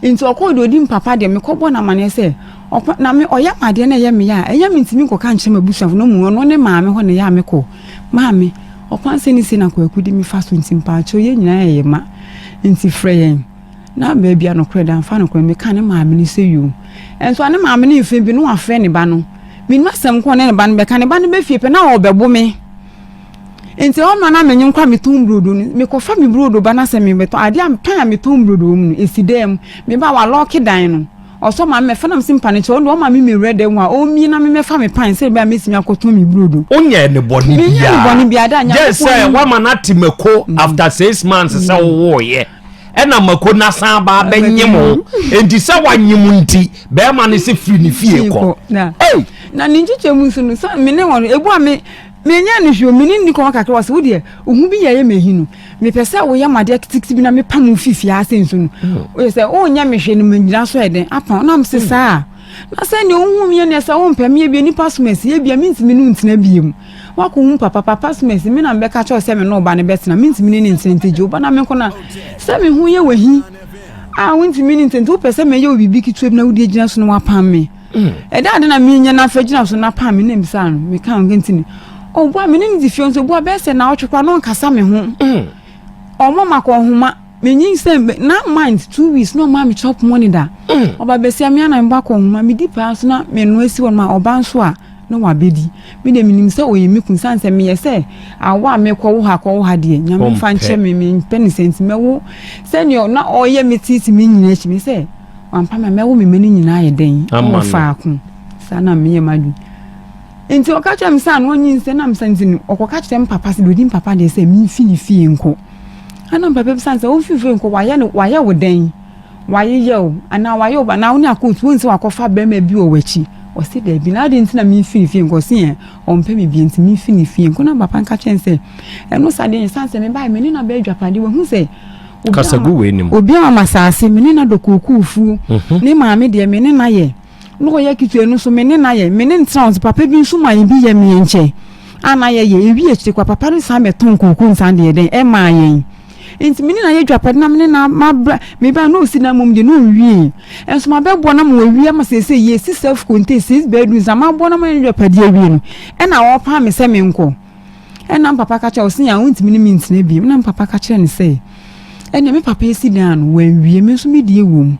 Nti ɔkɔɔ deɛ ɔdi me papa deɛ mekɔbɔ no amaneɛ sɛ ɔkɔ na me ɔyɛ me adeɛ na ɛyɛ me ya a ɛyɛ mentumi nkɔka nkyerɛ m'abusuafo na mmom ɔno ne maame hɔ na ɛyɛ a mekɔ. Maame, ɔkwan sɛ ne sei na Kwaku de me fa so nti mpaakyɛw yɛn nyinaa yɛ yɛ mma nti frɛ yɛn. Na baabi a nokorɛ da mfa nokorɛ meka ne maame no sɛ yoo. Nso a ne maame no mfiri bi na wafrɛ ne ba no. Menim asɛm ko a ɔne ne ba no bɛka. Ne ba no bɛ fie pɛ na ɔrebɛbo me. Nti ɛhɔ no na menye nkɔ a metɔn brodo no. Mekɔfa me brodo ba na sɛ mebɛtɔn adeɛ a pan a metɔn brodo wɔ mu no ɛsi dan mu. Me ba walɔɔke dan no. Ɔsɔ maame mɛfa na mese mpa no kyɛw. Ɔno deɛ ɔma me mewura dan mu a ɔmmie na memɛfa me pan sɛdeɛ ɛbɛyɛ a mɛtumi akɔtɔn me brodo. Wonyɛɛ ne bɔne Menyɛɛ ne biara. bɔne biara da Gye Nyankopɔn sɛ anim. woama no ate mako after 6 months sɛ wowooyɛ. Ɛna mako no asan aba abɛnyem wo. Enti sɛ wanyem nti, bɛrima no sɛ firi ne fie kɔ. Na Ei! na ne nkyekyɛ mu nso no sɛ me ne wɔn ebu a me menyɛ no hwee o me ne nni kɔn kakra wɔ sɛ wo deɛ wo ho bi yɛ yɛ m'ahi no mepɛ sɛ woyɛ m'adeɛ ketekete bi na mepam wo fi fie ase nso no woyɛ sɛ wonyɛ me hwee no megyina so ɛdɛn apam na mese saa na sɛ nea wohu me yɛ neɛ sɛ wompɛ me ebia nipa som asi ebia mentumi ne wo ntena biem Woakɔhu papa, papa som asi, me na mebɛka kyerɛ wo sɛ me ne wo ba no bɛtena, mentumi ne no ntena nti gye wo ba na menkɔ na sɛ me ho yɛ w'ahi a wontumi ne ntena nti wopɛ sɛ mɛyɛ wo biribi ketewa bi na wode agyina so na woapam me. Ɛda ade na menyɛ na afa gyina so na apam me na mbisa no meka ho nti ne ɔboa me ne no di fie nso boa bɛyɛ sɛ naawɔtwe koraa na ɔnkasa me ho. Ɔmɔ makɔ nhoma menyinsɛn 9 months 2 weeks na ɔma me chop money da. Ɔba bɛsia me ana mebɔ akɔ nhoma medi paa nso na menoa si hɔ no ma ɔba nso a na wabɛdi. Me deɛ menim sɛ ɔyɛ me kunu sane sɛ meyɛ sɛ awo a mekɔwo ha kɔwo ha deɛ Nyame mfa nkyɛ me mempɛ ne sɛ nti mɛwo sɛdeɛ na ɔyɛ me tete me nyina akyi me sɛ wampa me a mɛwo me mma no nyinaa ayɛ dɛn ɛwɔ faako saa na meyɛ m'adwene nti ɔka kyerɛ me sɛ ano ɔnyinsɛn na mesa nti no ɔkɔka kyerɛ me papa sɛ deɛ ɔdi me papa deɛ sɛ memfi ne fie nkɔ ɛna me papa bisa no sɛ womfi fie nkɔ wayɛ no wayɛ wo dɛn Wayeyɛ wo anaa wayɛ wo ba anaa wo ne akootu wohu sɛ wakɔfa barima bi wɔ w'akyi? Ɔse daabi na adɛn nti na memfiri ne fie nkɔ? Ɔse ɛ ɔmpɛ me bio nti memfiri ne fie nkɔ. Na papa no ka kyerɛ no sɛ ɛno saa deɛ ɛsiane sɛ mebaeɛ me ne no abɛyɛ adwapadeɛ wahu sɛ Kasa gu wei nim. obi ama m'asaase me ne no adɔ kookoofuo mhm. ne maame deɛ me ne no ayɛ na ɔyɛ ketewa no nso me ne no ayɛ me ne no tena hɔ nso papa bi nso ma yɛn bi yɛ me nkyɛn a na yɛyɛ ewi akyire kwa papa no san bɛtɔn kookoo nsan deɛ dɛn ɛmaa yɛn Nti me ne no ayɛ dwapɛde na me ne no mabra meba na ɔsi dan mmom deɛ na ɔnwie nso mabɛboa no ama wawie ama seesei yɛsi self contained 6 bedrooms na maboa no ama yɛn dwapɛde awie no ɛna ɔpaa me sɛ menkɔ ɛna papa ka kyerɛ ɔse a wontumi ne me ntena bio ɛna papa ka kyerɛ no sɛ ɛnea me papa esi dan no wanwie me nso me deɛ wɔ mu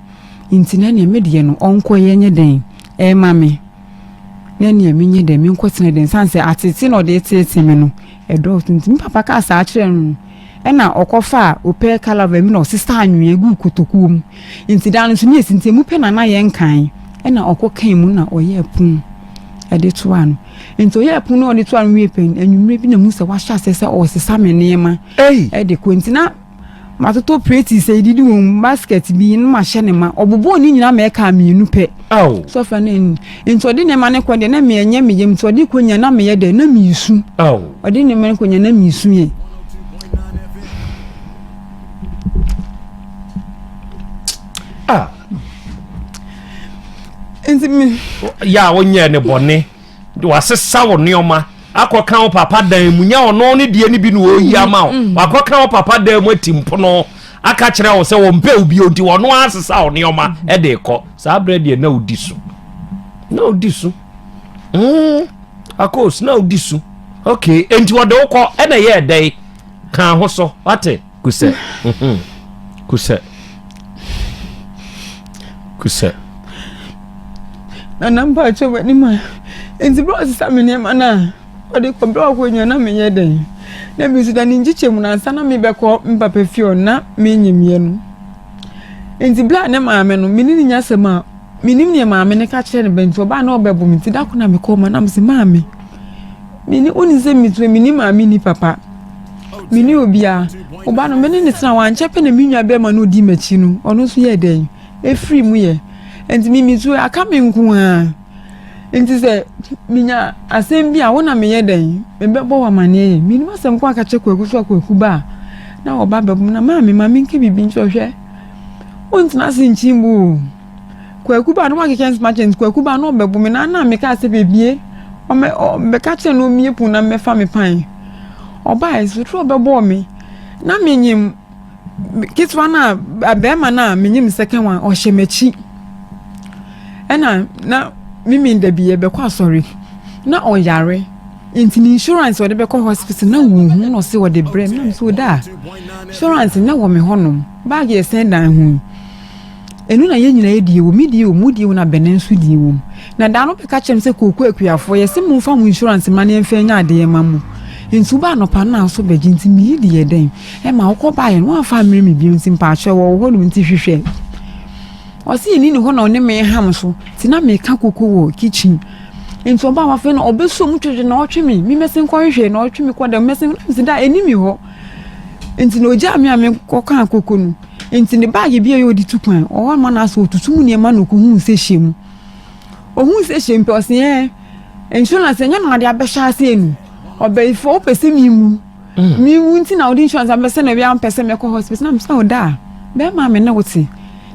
nti na ɛnea me deɛ no ɔnkɔ yɛ nyɛ dɛn ɛma me na ɛnea menyɛ dɛn menkɔ tena dɛn san sɛ atete na ɔde tete me no ɛdɔɔso nti me papa kaa saa kyerɛ no Ɛna ɔkɔfaa opɛ calaver mu na ɔsesaa anwea guu kotokuo mu. Nti da no nso ne yɛsi nti emu pɛ na na yɛnkan. Ɛna ɔkɔkaa mu na ɔyɛɛ pon de toaa no. Nti ɔyɛɛ pon no ɔde toaa no wie pɛ no, anwummerɛ bi na mehu sɛ wahyɛ aseɛ sɛ ɔresesa me nneɛma de kɔ. Nti na matotɔ preti sɛ yɛdidi wɔ mu, basket bi na mahyɛ ne ma. Ɔbobɔɔ ne nyinaa ma ɛkaa mmienu pɛ. Sɔfra no ani. Nti ɔde nneɛma no kɔ deɛ na meɛnyɛ me yam. Nti ɔde kɔ nyinaa na meyɛ dɛ na mesu. Ɔde nneɛma no kɔ nyinaa na mesu yɛ. Ah. Nti me. Yɛ a wonyɛɛ ne bɔne. Wasesa wo nneɛma akɔka wo papa dan mu nya ɔno ne deɛ no bi na ɔyi ama wo. Wakɔka wo papa dan mu ati mpono aka kyerɛ wo sɛ wɔmpɛ wo bio nti ɔno asesa wo nneɛma de kɔ. Saa berɛ deɛ na wodi so. Na wodi so. Akos na wodi so. Okay, enti wɔde wo kɔ ɛna ɛyɛɛ dɛn? Ka ho so, wate? Kusɛ. Kusɛ. Kusɛ. Nana mpakyɛ w'anim a nti berɛ a ɔsesa me nneɛma no a ɔde kɔ berɛ a ɔkɔ nyina na meyɛ dɛn na bi nso da ne nkyekyɛ mu no ansa na mebɛkɔ me papa fie hɔ na menyimyɛ no nti berɛ a ne maame no me ne no nya asɛm a menim neɛ maame no ka kyerɛ no bɛ nti ɔbaa na ɔbɛbo me nti da ko na mekɔɔ ma na mese maame mene wonim sɛ metue mene maame ni papa mene obiara ɔba no mene ne tena wankyɛ pɛ na me nua bɛrima no ɔdi m'akyi no ɔno nso yɛ dɛn ɛfiri mu yɛ nti me metu aka me nko ara nti sɛ menya asɛm bi a wo na meyɛ dɛn mebɛbɔ wo amanneɛ yɛ menim asɛm ko aka kyerɛ kwaku so a kwaku ba a na ɔba bɛbɔ na maame ma menka biribi nkyerɛ ɔhwɛ wontena ase nkyin bo o kwaku ba no wakeka nsɛm akyerɛ nti kwaku ba no ɔbɛbo me na na mekaa sɛ bebie. Ɔmɛ ɔ mebɛka kyerɛ no ɔmmie pon na memmɛfa me pan. Ɔbaeɛ sotorɔ bɛbɔɔ me. Na menyim ketewa no a bɛrima no a menyim second one ɔhyɛ m'akyi. Ɛna na me da bi yɛbɛkɔ asɔre na ɔyare nti ne insurance ɔde bɛkɔ hospital na wɔnhu na ɔse ɔde brɛ me na mesɛ ɔda a insurance na wɔ me hɔnom bag yɛ sɛn dan ho yi. Ɛno na yɛn nyinaa yɛ die wɔ mu, me die wɔ mu, wo die wɔ mu na Benin nso die wɔ mu. Na da no bɛka kyerɛ me sɛ kooko akuafoɔ yɛse momfa mo insurance mma na yɛmfa nyɛ adeɛ mma mo. Nti woba anɔpa no na nso bɛgye nti meyi deɛ dɛn ɛma wokɔ baeɛ no woamfa ammrɛ me bio nti mpaakyɛw wɔ wo hɔnom nti hwehwɛ. Ɔse yɛnni ne hɔ na ɔne me ham so nti na meka koko wɔ kitchen. Nti ɔbaa hɔ afei na ɔbɛsɔ mu twetwe na ɔtwe me, me mɛsen kɔhwehwɛ na ɔtwe me kɔ dɛm mɛsen na mese da ɛni me hɔ. Nti na ɔgyaa me a mekɔkaa koko no. Nti ne baage bi a ɛyɛ ɔde tu kwan, ɔwɔ ama no asɛ ɔtutu mu nneɛma na ɔkɔhuu sɛ hyɛ mu. Ɔhuu sɛ hyɛ mu pɛ ɔse ɛɛ insurance ɛnyɛ na ɔde abɛhyɛ aseɛ nu. Ɔbɛyifoɔ wopɛ sɛ menwu. Mm. Menwu nti na wode insurance abɛsɛ na ɛbɛyɛ ampɛ sɛ mɛkɔ hospital. Na mesɛ ɔda a bɛrima me ne wo te.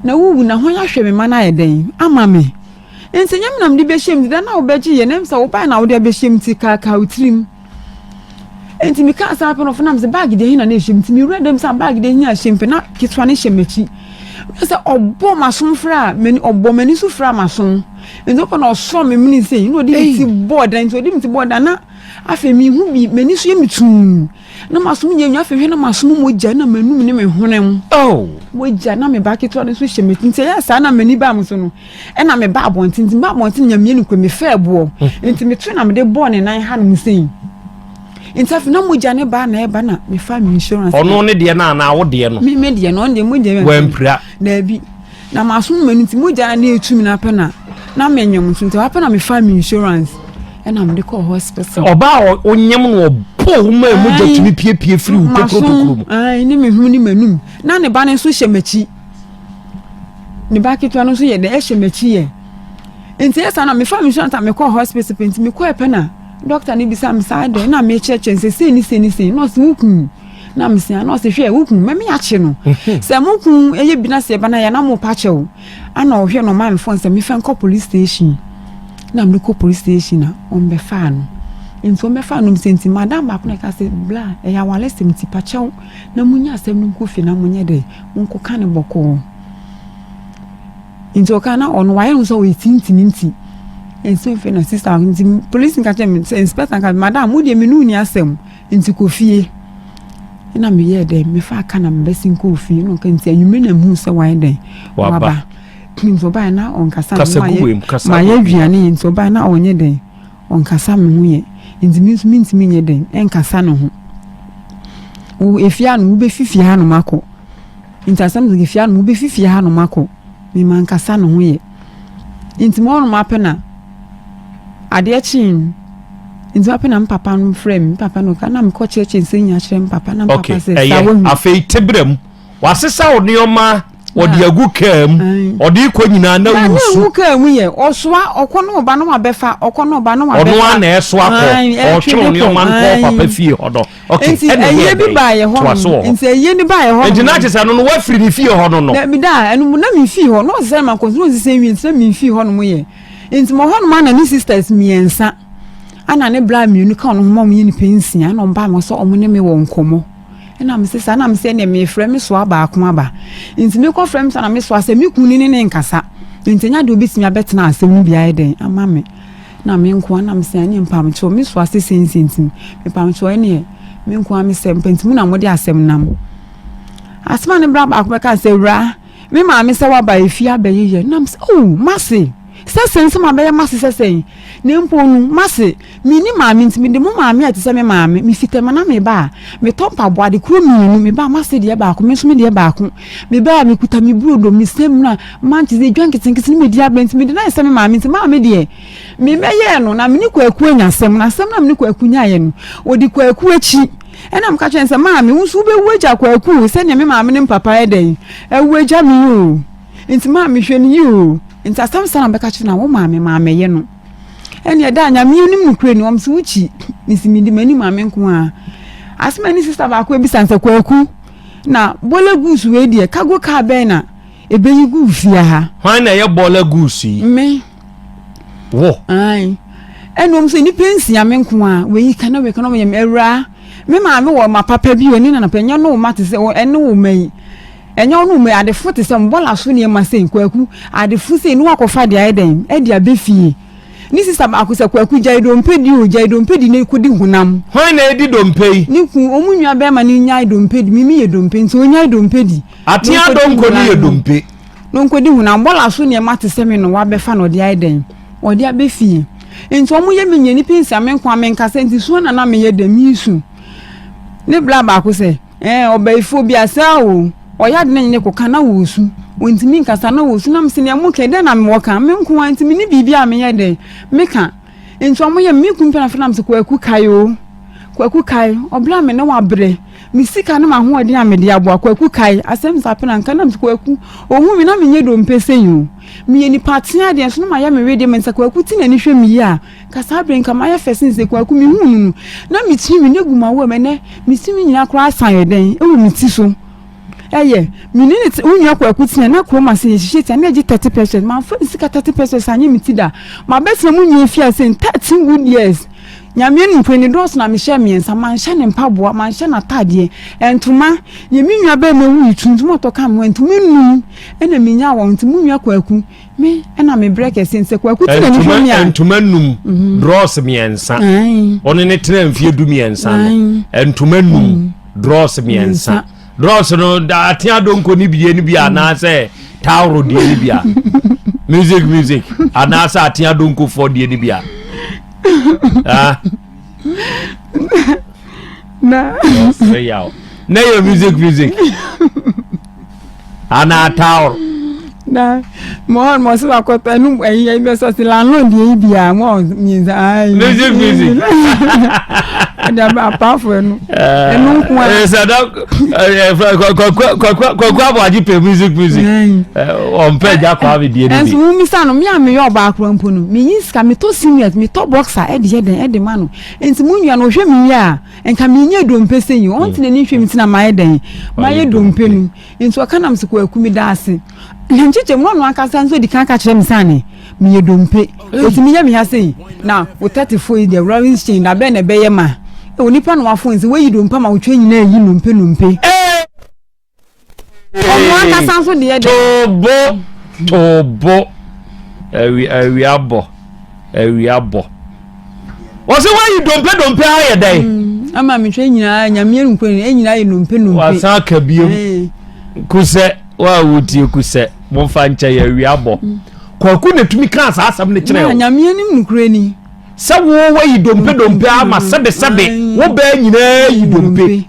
Na wowu na hwan ahwɛ me ma no ayɛ dɛn ama me. Nti ɛnyɛ me na mede bɛhyɛ mu nti da no a wobɛgye yɛ na ɛm sɛ wobae na wode abɛhyɛ mu nti kaakaa wo tirim. Nti mekaa saa pɛ no ɔfo nam sɛ baage deɛ he na na ɛhyɛ mu nti mewura dɛm sɛ baage deɛ he ahyɛ mu pɛ na ketewa no hyɛ m'akyi. Mɛ sɛ ɔbɔ m'asom fra m'ani ɔbɔ m'ani so fra m'asom nti ɔpɛ na ɔsɔ me mene sei na ɔde me ti bɔɔ dan nti ɔde me ti bɔɔ dan na afei mehu bi m'ani so yɛ me tuu. Na m'asom nyɛ nwa afei hwɛ na m'asom mogya na m'anum ne me hwenem. Oh. Mogya na me ba ketewa no nso hyɛ m'akyi nti ɛyɛ saa na m'ani baa mo so no ɛna me ba abɔnten nti me ba abɔnten nyamie no kɔ me fɛ boɔ hmm. nti me to na me de bɔɔ ne nan ha nom sɛn nti afei na mogya ne ba na ɛba na me fa me insurance. Ɔno ne deɛ na anaa wo deɛ no. Me me deɛ no ɔno deɛ mogya yɛ. Wampira. Daabi. Na masom m'ani nti mogya na etu mi na apɛ na na menyam nso nti apɛ na mefa me insurance ɛna mede kɔɔ hospital. Ɔbaa a onyam no ɔbɔ wo ma mogya tumi piepie firi wo tokuro tokuro mu. Ayi ne me hwene ne m'anum na ne ba no nso hyɛ m'akyi ne ba ketewa no nso yɛ dɛ ɛhyɛ m'akyi yɛ nti ɛsa na mefa me insurance a mekɔɔ hospital pɛ nti mekɔɔ pɛ na dɔkta no bisa me saa dɛ na mekyerɛkyerɛ sɛ sei ne sei ne sei na ɔse wo kun na mesia na ɔse hwɛ wo kun mɛme akye no mhm. sɛ mo kun ɛyɛ bi na sɛ ɛba na yɛ na mo pa kyɛw ana ɔhwɛ no ɔma me fon sɛ mefa nkɔ police station na mede kɔ police station na ɔmbɛfaa no nti ɔmbɛfaa no sɛ nti madam baako na ɛka sɛ bla ɛyɛ awale sɛm nti pa kyɛw na munya asɛm no nkɔ fie na monyɛ dɛ monkɔka ne bɔkɔɔ nti ɔka na ɔno wayɛ no sɛ ɔyɛ tintini nti nti afei na sista nti polisi nka kyerɛ me sɛ inspector nka madam mo deɛ me ne ni asɛm Nti kɔ fie. Ɛna meyɛɛ dɛn, mefaa ka na mebɛsen kɔɔ fie. Ɛna ɔka nti anwummerɛ na mehuu sɛ wayɛ dɛn, waba. Nti ɔbaeɛ na ɔnkasa me ho, mayɛ aduane yɛ nti ɔbaeɛ na ɔnyɛ dɛn, ɔnkasa me ho yɛ. Nti me nso mentumi nyɛ dɛn, ɛnkasa ne ho. Wo efie ano, wobɛfi fie hanom akɔ. Nti asɛm sɛ efie hanom, wobɛfi fie hanom akɔ. Me mankasa ne ho yɛ. Nti me hɔnom apɛ na adeɛ kyee no. Nti afei na me papa no frɛ me, me papa no ka na mekɔ kyerɛkyerɛ nsɛm nyinaa kyerɛ me papa na me papa sɛ saa wahu. Afei tebra mu wasesa wo nneɛma ɔde agu kaa mu ɔde kɔ nyinaa na wusu. Na kaa mu yɛ ɔsoa ɔkɔ na ɔba na wabɛfa ɔkɔ na ɔba na wabɛfa. Ɔno ara na ɛsoa kɔ ɔtwe nneɛma no kɔ papa fie hɔ dɔ. Okay nti ɛyie bi baa yɛ hɔ nom nti ɛyie ni baa yɛ hɔ nom. Nti na kyesɛ no no wafiri ne fie hɔ no no. Dabi da ɛno mu na mi fi hɔ na ɔsesɛ ma nkɔnso na ɔsesɛ nwie nti na mi fi hɔ nom yɛ. Nti mo hɔ nom ana ne sisters mmiɛnsa ana ne bra mmienu ka ɔno ho ma ɔmo yɛ nipa nsia ɛna ɔmo baa mo sɛ ɔmo ne me wɔ nkɔmɔ ɛna me sɛ saa na me sɛ ɛna mefrɛ me soa baako aba nti mekɔ frɛ me soa na me soa sɛ me kun ne ne ne nkasa nti ɛnya deɛ obetumi abɛtena asɛm no bi ayɛ dɛn ama me na me nkoa na me sɛ ɛne mpamkyɛw me soa sɛ sɛnsi nti mepamkyɛw ɛneɛ me nkoa me sɛ mpɛnti mu na mo de asɛm nam asɛm a ne bra baako bɛka sɛ wura Me maame sɛ waba efie abɛyeyɛ na mesɛ oh mase sɛ sɛn sɛ mabɛyɛ mase sɛ sɛn na mpo no mase menni maame nti mede mo maame a ɛte sɛ me maame mefi tɛma na meba a metɔ mpaboa de kuro mmienu meba a mase deɛ baako me nso me deɛ baako meba a mekuta me burodo me samina manches edwa nketenkete ne medi abrɛ nti mede no ayɛ sɛ me maame nti maame deɛ memɛyɛɛ no na mene kwaku anya asɛm na asɛm na mene kwaku nyaeɛ no ɔdi kwaku akyi Ɛnna meka kyerɛɛ no sɛ, Maame, wo nso wobɛwu agya Kwaku o, sɛdeɛ me maame ne me papa ayɛ dɛn awu agya me yi o. Nti maame, hwɛ no yie o. Nti asɛm saa na mebɛka kyerɛ no a, wo maame, mammɛyɛ no. Ɛnneɛ da a Nyame anim nokorɛ ni, wɔn se wokyi. Mesi medi m'ani maame nko ara. Asɛm a ne sista baako abisa no sɛ, Kwaku, na bɔlɛ goose wei deɛ, cargo car bɛn na ɛbɛyi guu fie ha? Hwan na ɛyɛ bɔlɛ goose yi? Me. Wo. Ae. Ɛna wɔn sɛ nnipa nsia me nko a wei ka na wei ka na wɔn yɛ me awuraa. Me maame wɔ ma papa bi wɔ ne nana pɛ nyɛ no ma te sɛ ɛne wo ma yi. Ɛnyɛ wo no ma adefo te sɛ mbɔla so nneɛma sei kwaku adefo sei ne wakɔfa de ayɛ dɛn ɛde abɛ fie. Ne sista baako sɛ kwaku gyae dompe di o gyae dompe di ne kɔdi honam. Hwan na edi dompe yi? Ne kun wɔn nua bɛrima no nyae dompe di mimi yɛ dompe nti onyae dompe di. Atea donko no yɛ dompe. Na ɔnkɔdi honam bɔla so nneɛma te sɛ me no wabɛfa na ɔde ayɛ dɛn ɔde abɛ fie nti wɔn yɛ me nyɛ nipa nsia me nko a menkasa nti suo na na meyɛ dɛn mesu ne bla baako sɛ ɛɛ ɔbɛyifoɔ bi asɛ o ɔyɛ ade na nyɛ kɔka na wɔsu ɔntumi nkasa na wɔsu na mesɛ nea mo kɛ dɛn na mewɔ ka me nko a nti me ne biribi a meyɛ dɛn meka nti wɔn yɛ me kun pɛ na afei na mesɛ kwaku kae o kwaku kae ɔbla me ne wabrɛ Me sika ne m'ahoɔden a mede aboa Kwaku kae asɛm saa pɛ na nka na Kwaku ohu me na menyɛ dompe sei o. Meyɛ nipa tea deɛ nso na mayɛ me wedeɛ ma nti sɛ Kwaku te n'ani hwɛ me yie a nka saa berɛ nka mayɛ fɛ sen sɛ Kwaku mehuu no no na me tirinwi no agu m'awoa mu ɛnɛ me tirinwi nyinaa koraa asan yɛ dɛn ɛwɔ me ti so ɛyɛ me ne ne wo nua Kwaku tea na kurom ase yɛhyehyɛ tia na ɛgye 30 pesos mamfa ne sika 30 pesos anyɛ me ti da mabɛtena mu nua fie ase 13 good years Nyame nokorɛ ni, dɔɔso na mehyɛɛ meɛnsa, manhyɛ no mpaboa, manhyɛ no ataadeɛ, ntoma, deɛ me nua barima wui tuntum a ɔtɔ ka me ho, ntoma num ɛna menyaa wɔn, nti mo nua Kwaku, me ɛna me brɛ kɛseɛ, nti sɛ Kwaku te n'ani hwɛ me a. Ntoma num, drɔs meɛnsa, ɔne ne tena mfie du meɛnsa no, ntoma num, drɔs meɛnsa. Drɔs no da atea donko ne bie no bi anaasɛ taoro deɛ no bi a music music anaasɛ atea donkofoɔ deɛ no bi a. Ah. Na. Ɔsere yaw. Na yɛ music music. Anaa taoro. Na mo hɔ mo sɛ wakɔtɔ ɛnu ɛyi ɛyi bɛ sɔ si landlord deɛ yi bia mo hɔ mmiɛnsa ayi. Music music. Ɛdi aba apaafo ɛnu. Ɛnu nko ara. Ɛsɛ dɛ kwaku aboagye pɛ music music. Ɔmpɛ gya kwa mi die ni bi. Ɛnso mo misa no mi a mi yɛ ɔbaa kura mpo no mi yi sika mi tɔ singlet mi tɔ boxer ɛde yɛ dɛn ɛde ma no nti mo nua no ɔhwɛ mi yie a nka mi nyɛ dompe sɛ yi ɔnte n'ani nhwɛ mi ti na ma yɛ dɛn ma yɛ dompe no. Nti ɔka nam sɛ Kwaku meda ase. Na nkyekyɛ mu na ɔno ankasa nso di kan ka kyerɛ me sɛ ane meyɛ dompe. Ɔtumi yɛ me ha sei na wo 34 yi deɛ Lawrence chain da bɛn na ɛbɛyɛ ma onipa na wafo nti wayi dompe ama wotwa nyinaa yi nnompe nnompe. Ɔno ankasa nso deɛ de. Tobo tobo awia bɔ awia bɔ. Wɔsɛ wayi dompe dompe ayɛ dɛn. Mm, ama mehwɛ nyinaa nyameɛ no nkwa nyinaa nyinaa yɛ nnompe nnompe. Wasan aka biom. Eh. Kusɛ wa wotie kusɛ momfa nkyɛ yɛ awia bɔ. Mm. Kwaku na tumi kaa saa asɛm no kyerɛ o. Nyameɛ nim nokorɛ ni. Sɛ wo wayi dompe dompe ama sɛbe sɛbe wo bɛɛ nyinaa yi dompe.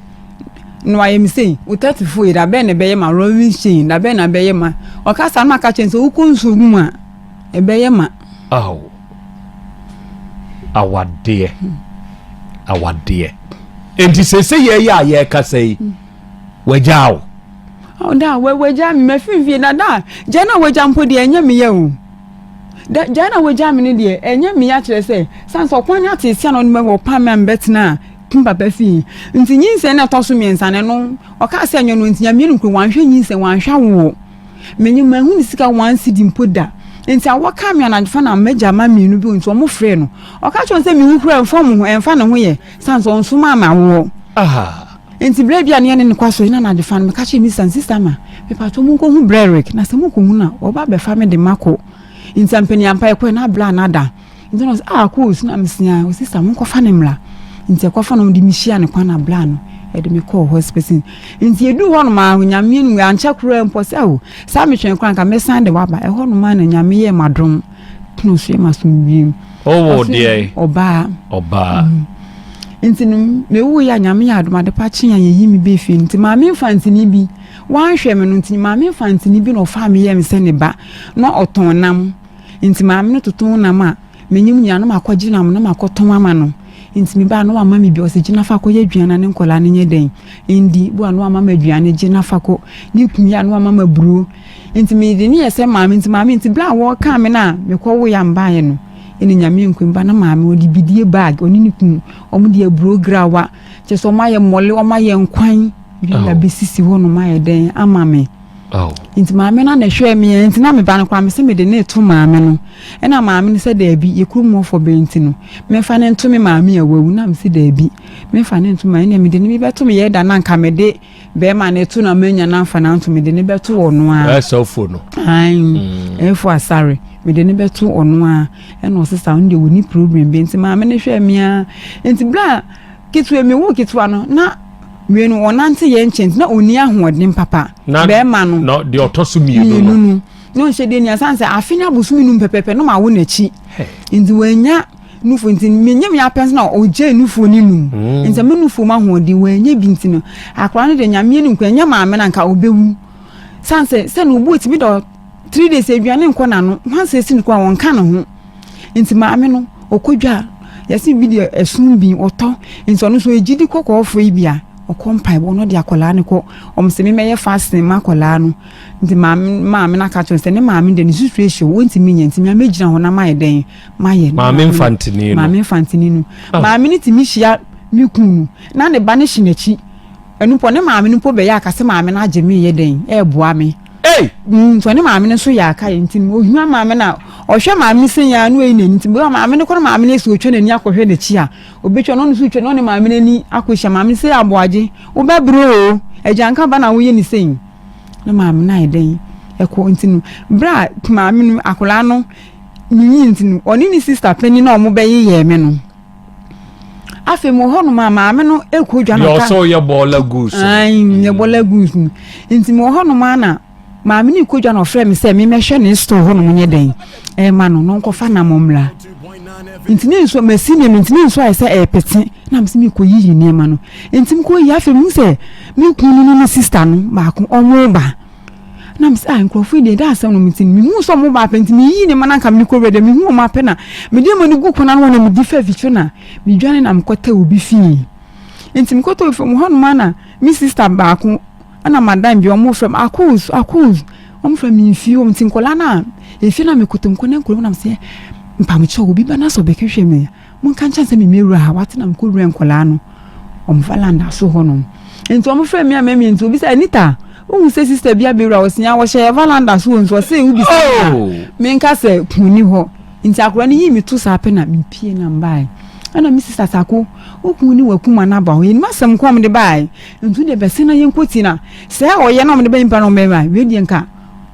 Na wayɛ me sei, wo 34 yi da bɛn na ɛbɛyɛ ma Robin Shane da bɛn na ɛbɛyɛ ma ɔka saa na aka kyerɛ sɛ wokɔ nsuo mu a ɛbɛyɛ ma. Aw. Awadeɛ. Awadeɛ. Enti sese yɛ yɛ a yɛrekasa yi, wagyaa wo. Oh, da, wagyaa me, mafiri fie na da, gya na wagya mpo deɛ ɛnyɛ me yɛ o. Da, gya na wagyaa me no deɛ ɛnyɛ me ya kyerɛ sɛ, san sɛ ɔkwan no ateesia na ɔde ma wɔpam me a mebɛtena a papa fie. Nti nyinsɛn na ɛtɔ so mmiɛnsa no ɛno, ɔkaa sɛ ɛnyɛ no nti nyame no kuro wanhwɛ nyinsɛn, wanhwɛ awoɔ. Menye manhu ne sika one cedi mpo da. Nti awɔ kaa me anadwofa na m'agya mma mmienu bi nti wɔn frɛɛ no. Ɔka kyerɛ wɔn sɛ mewu koraa ɛmfa wɔn ho ɛmfa ne ho yɛ sane sɛ ɔnsomaa me awoɔ. Nti berɛ bi a ne yɛne no kɔ asɔre na anadwofa no meka kyerɛ me sista no sista ma mepatwɔ monkɔhu Brɛrik na sɛ mokɔhu no a ɔba abɛfa me de makɔ. Nti ampaniampa yɛkɔɛ na abla no ada. Nti na ɔsɛ ah cool so na mesia o sister mo nkɔfa ne mmra nti ɛkɔfa no de mehyia ne kwan na bla no ɛde me kɔɔ hospital nti edu hɔ nom a nyame no ankyɛ koraa mpo sɛ o saa metwɛn koraa nka mɛsan de waba ɛhɔ nom a na nyame yɛ madom na ɔso yɛ masomdwiem ɔwɔ deɛ ɔbaa ɔbaa mm. nti no mewu yɛ a nyame yɛ adom adepa kye a yɛyi me bɛ fie nti maame mfantini bi wanhwɛ me no nti maame mfantini bi na ɔfaa me yɛ me sɛ ne ba na ɔtɔn nam Nti maame no totɔn nam a, m'enyim nyina na makɔgye nam na makɔtɔn ama no. Nti mebaa na ɔama me bi, ɔse gye na fa kɔyɛ eduan na ne nkɔlaa no nyɛ dɛn ndi. Bi wɔ a na ɔama me eduane, gye na fa kɔ. Ne kun yɛ a na ɔama me aburo. Nti mede no yɛ sɛ maame, nti maame nti berɛ a wɔkaa me no a mekɔwoeɛ a mebaeɛ no, ɛna Nyame nkoa ba na maame ɔde bidie bag, ɔne ne kun, wɔn de aburo grawa, kyerɛ sɛ wɔayɛ mmɔle, wɔayɛ nkwan, bi na bɛsisi hɔnom ayɛ dɛn ama me. Nti maame no na ɛhwɛɛ me nti na me ba no koraa me sɛ mede ne to maame no. Ɛna maame no sɛ daabi yɛ kurom hɔfoɔ bɛn nti no memfa no nto me maame a wawu na me sɛ daabi memfa no nto maame ɛnna mede no mebɛto me yɛ da na nka mede bɛrima no to na manya no amfa no anto mede no bɛto ɔno a. Ɛsɛfo no. Ɛfo asare mede no bɛto ɔno a ɛna ɔsɛ saa ɔno deɛ wɔni problem bi nti maame no hwɛɛ me a nti berɛ a ketewa mi wo ketewa no na wei no ɔnante yɛ nkyɛn nti na ɔni ahoɔden papa bɛrima no na deɛ ɔtɔ so mmienu no na ɔnhyɛ deɛ ni asan sɛ afe ne abosom num pɛpɛpɛ no ma wo n'akyi nti wanya nufu nti menyɛ me apɛ na ɔgye nufu ne num mm. nti me nufu ma ahoɔden wanya bi nti no akora no deɛ nyameɛ no nkwa nyɛ maame na nka ɔbɛwu san sɛ sɛ na obu etimi dɔ 3 days aduane nkɔ n'ano hwansa esi no kɔ a wɔnka ne ho nti maame no ɔkɔ dwa yɛsi bi deɛ ɛsum bi ɔtɔ nti ɔno nso egyidi kɔkɔɔfo yi bi a ɔkɔ mpaebɔ no de akwadaa no kɔ ɔmo sɛ mɛmɛyɛ fasting ma akwadaa no nti maame maame no aka kyerɛ sɛ ne maame de ne situation wɔntumi nyɛ nti maame gyina hɔ na mayɛ dɛn mayɛ. Maame nfantini no. Maame nfantini no. Ah. Maame no tumi hyia me kun no na ne ba no hyɛ n'akyi ɛno mpo ne maame no mpo bɛyɛ akasɛ maame no agye me yɛ dɛn ɛɛboa me. Hey! Nti ɔne maame no nso yɛ aka yɛ nti ohia maame no a ɔhwɛ maame no sɛ yɛn ano yi n'ani nti bɛrɛ maame no kɔ no maame no esi otwa n'ani akɔhwɛ n'akyi a obetwa no ɔno nso twa no ɔne maame no ani akɔhyia maame no sɛ aboagye wobɛbrɛ o agyanka ba na woyɛ ne sɛn na maame no ayɛ dɛn ɛkɔ nti no berɛ a maame no akwadaa no meyi nti no ɔne ne sister panyin na ɔmo bɛyeyɛɛ me no afei mu hɔnom a maame no ekɔ dwa no ka ɔsɛ ɔyɛ bɔɔla goose ayi yɛ bɔɔla goose no nti mu hɔnom a na maame no ekɔ dwa na ɔfrɛ mi sɛ mi mɛhwɛ ne store hɔnom nyɛ dɛn ɛma no na ɔnkɔfa nam mmra nti ne nsuo mɛsi nneɛma nti ne nsuo ayɛ sɛ ɛɛpete na mi sɛ mi kɔ yiyi nneɛma no nti mi kɔ yi afei mi sɛ mi kun no ne ne sister no baako ɔmo ba na mi sɛ ah nkurɔfoɔ yi deɛ ɛda asɛm no mi ti mi hu sɛ ɔmo ba apɛ nti mi yiyi nneɛma na nka mi kɔ wura deɛ mi hu ɔmo apɛ na mi de nneɛma no gu kwan ano na mi di fɛ fikyire na mi dwane na mi kɔ tɛ obi fie nti mi kɔ tɛ obi fie mu hɔnom ana mi sister baako ɛna madam bi ɔmo frɛ mi akos akos ɔmo frɛ mi nfie wɔm nti nkɔla na efie na mi koto nkɔ ne nkɔla mu na mi sɛ mpamokyɛw obi ba na sɛ ɔbɛkɛhwɛ mi monka nkyɛn sɛ memewura ha wate na mekɔwura nkɔlaa no ɔmo valanda so hɔ nom nti ɔmo frɛ mi a mɛmi nti obi sɛ Anita wohu sɛ sister bi abɛwura ɔsia wɔhyɛ yɛ valanda so wɔ nso ɔsɛ wobi sɛ oh. Menka sɛ kuni hɔ nti akora no yii me to saa pɛ na mepie na mbae ɛna me sister sako wokun ne wakuma no aba hɔ yɛnim asɛm kɔm de bae nti deɛ bɛse na yɛnkɔti na sɛ ɔyɛ na ɔmde bɛyɛ mpa na ɔmɛma wei deɛ nka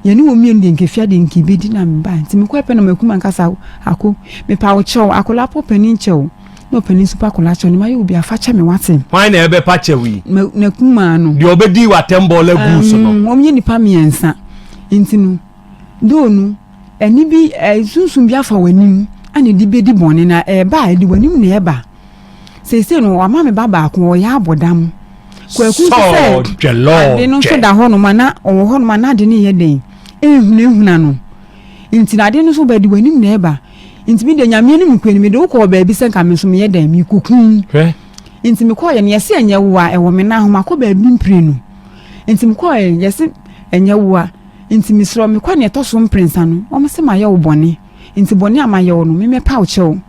yɛne wɔ mmienu deɛ nkefia deɛ nka ebedi na meba nti mekɔ pɛ na makuma nkasa ako mepa wo kyɛw akwadaa pɔ panin kyɛw na ɔpanin nso pa akwadaa kyɛw ne ma yɛ obi afa kyɛ me wate. Hwan na ɛbɛpa kyɛw yi. Na kuma no. Deɛ ɔbɛdi w'atɛm bɔɔla gu so no. Wɔn yɛ nipa mmiɛnsa nti no doo no ɛni bi ɛsunsun bi afa w'anim ɛna ɛde bɛdi bɔne na ɛɛba a ɛde w'anim na ɛɛba. Seesei no wama me ba baako ɔyɛ abɔdam. Kwaku nso sɛ ade no nso da hɔnom a na ɔwɔ hɔnom a na ade no yɛ den ehunahuna no nti na ade no nso bɛde w'anim na ɛba nti mi de nyame anim kwan mi de wokɔɔ baabi sɛ nka me nso meyɛ dɛn mekɔkum nti mekɔɔ yɛ no yɛse ɛnyɛ wo a ɛwɔ me nan ho makɔ baabi mprenu nti mekɔɔ yɛ yɛse ɛnyɛ wo a nti mesrɛ mekɔ ne ɛtɔ so mprɛnsa no wɔn se mayɛ wo bɔne nti bɔne a mayɛ wo no memɛpa wo kyɛw.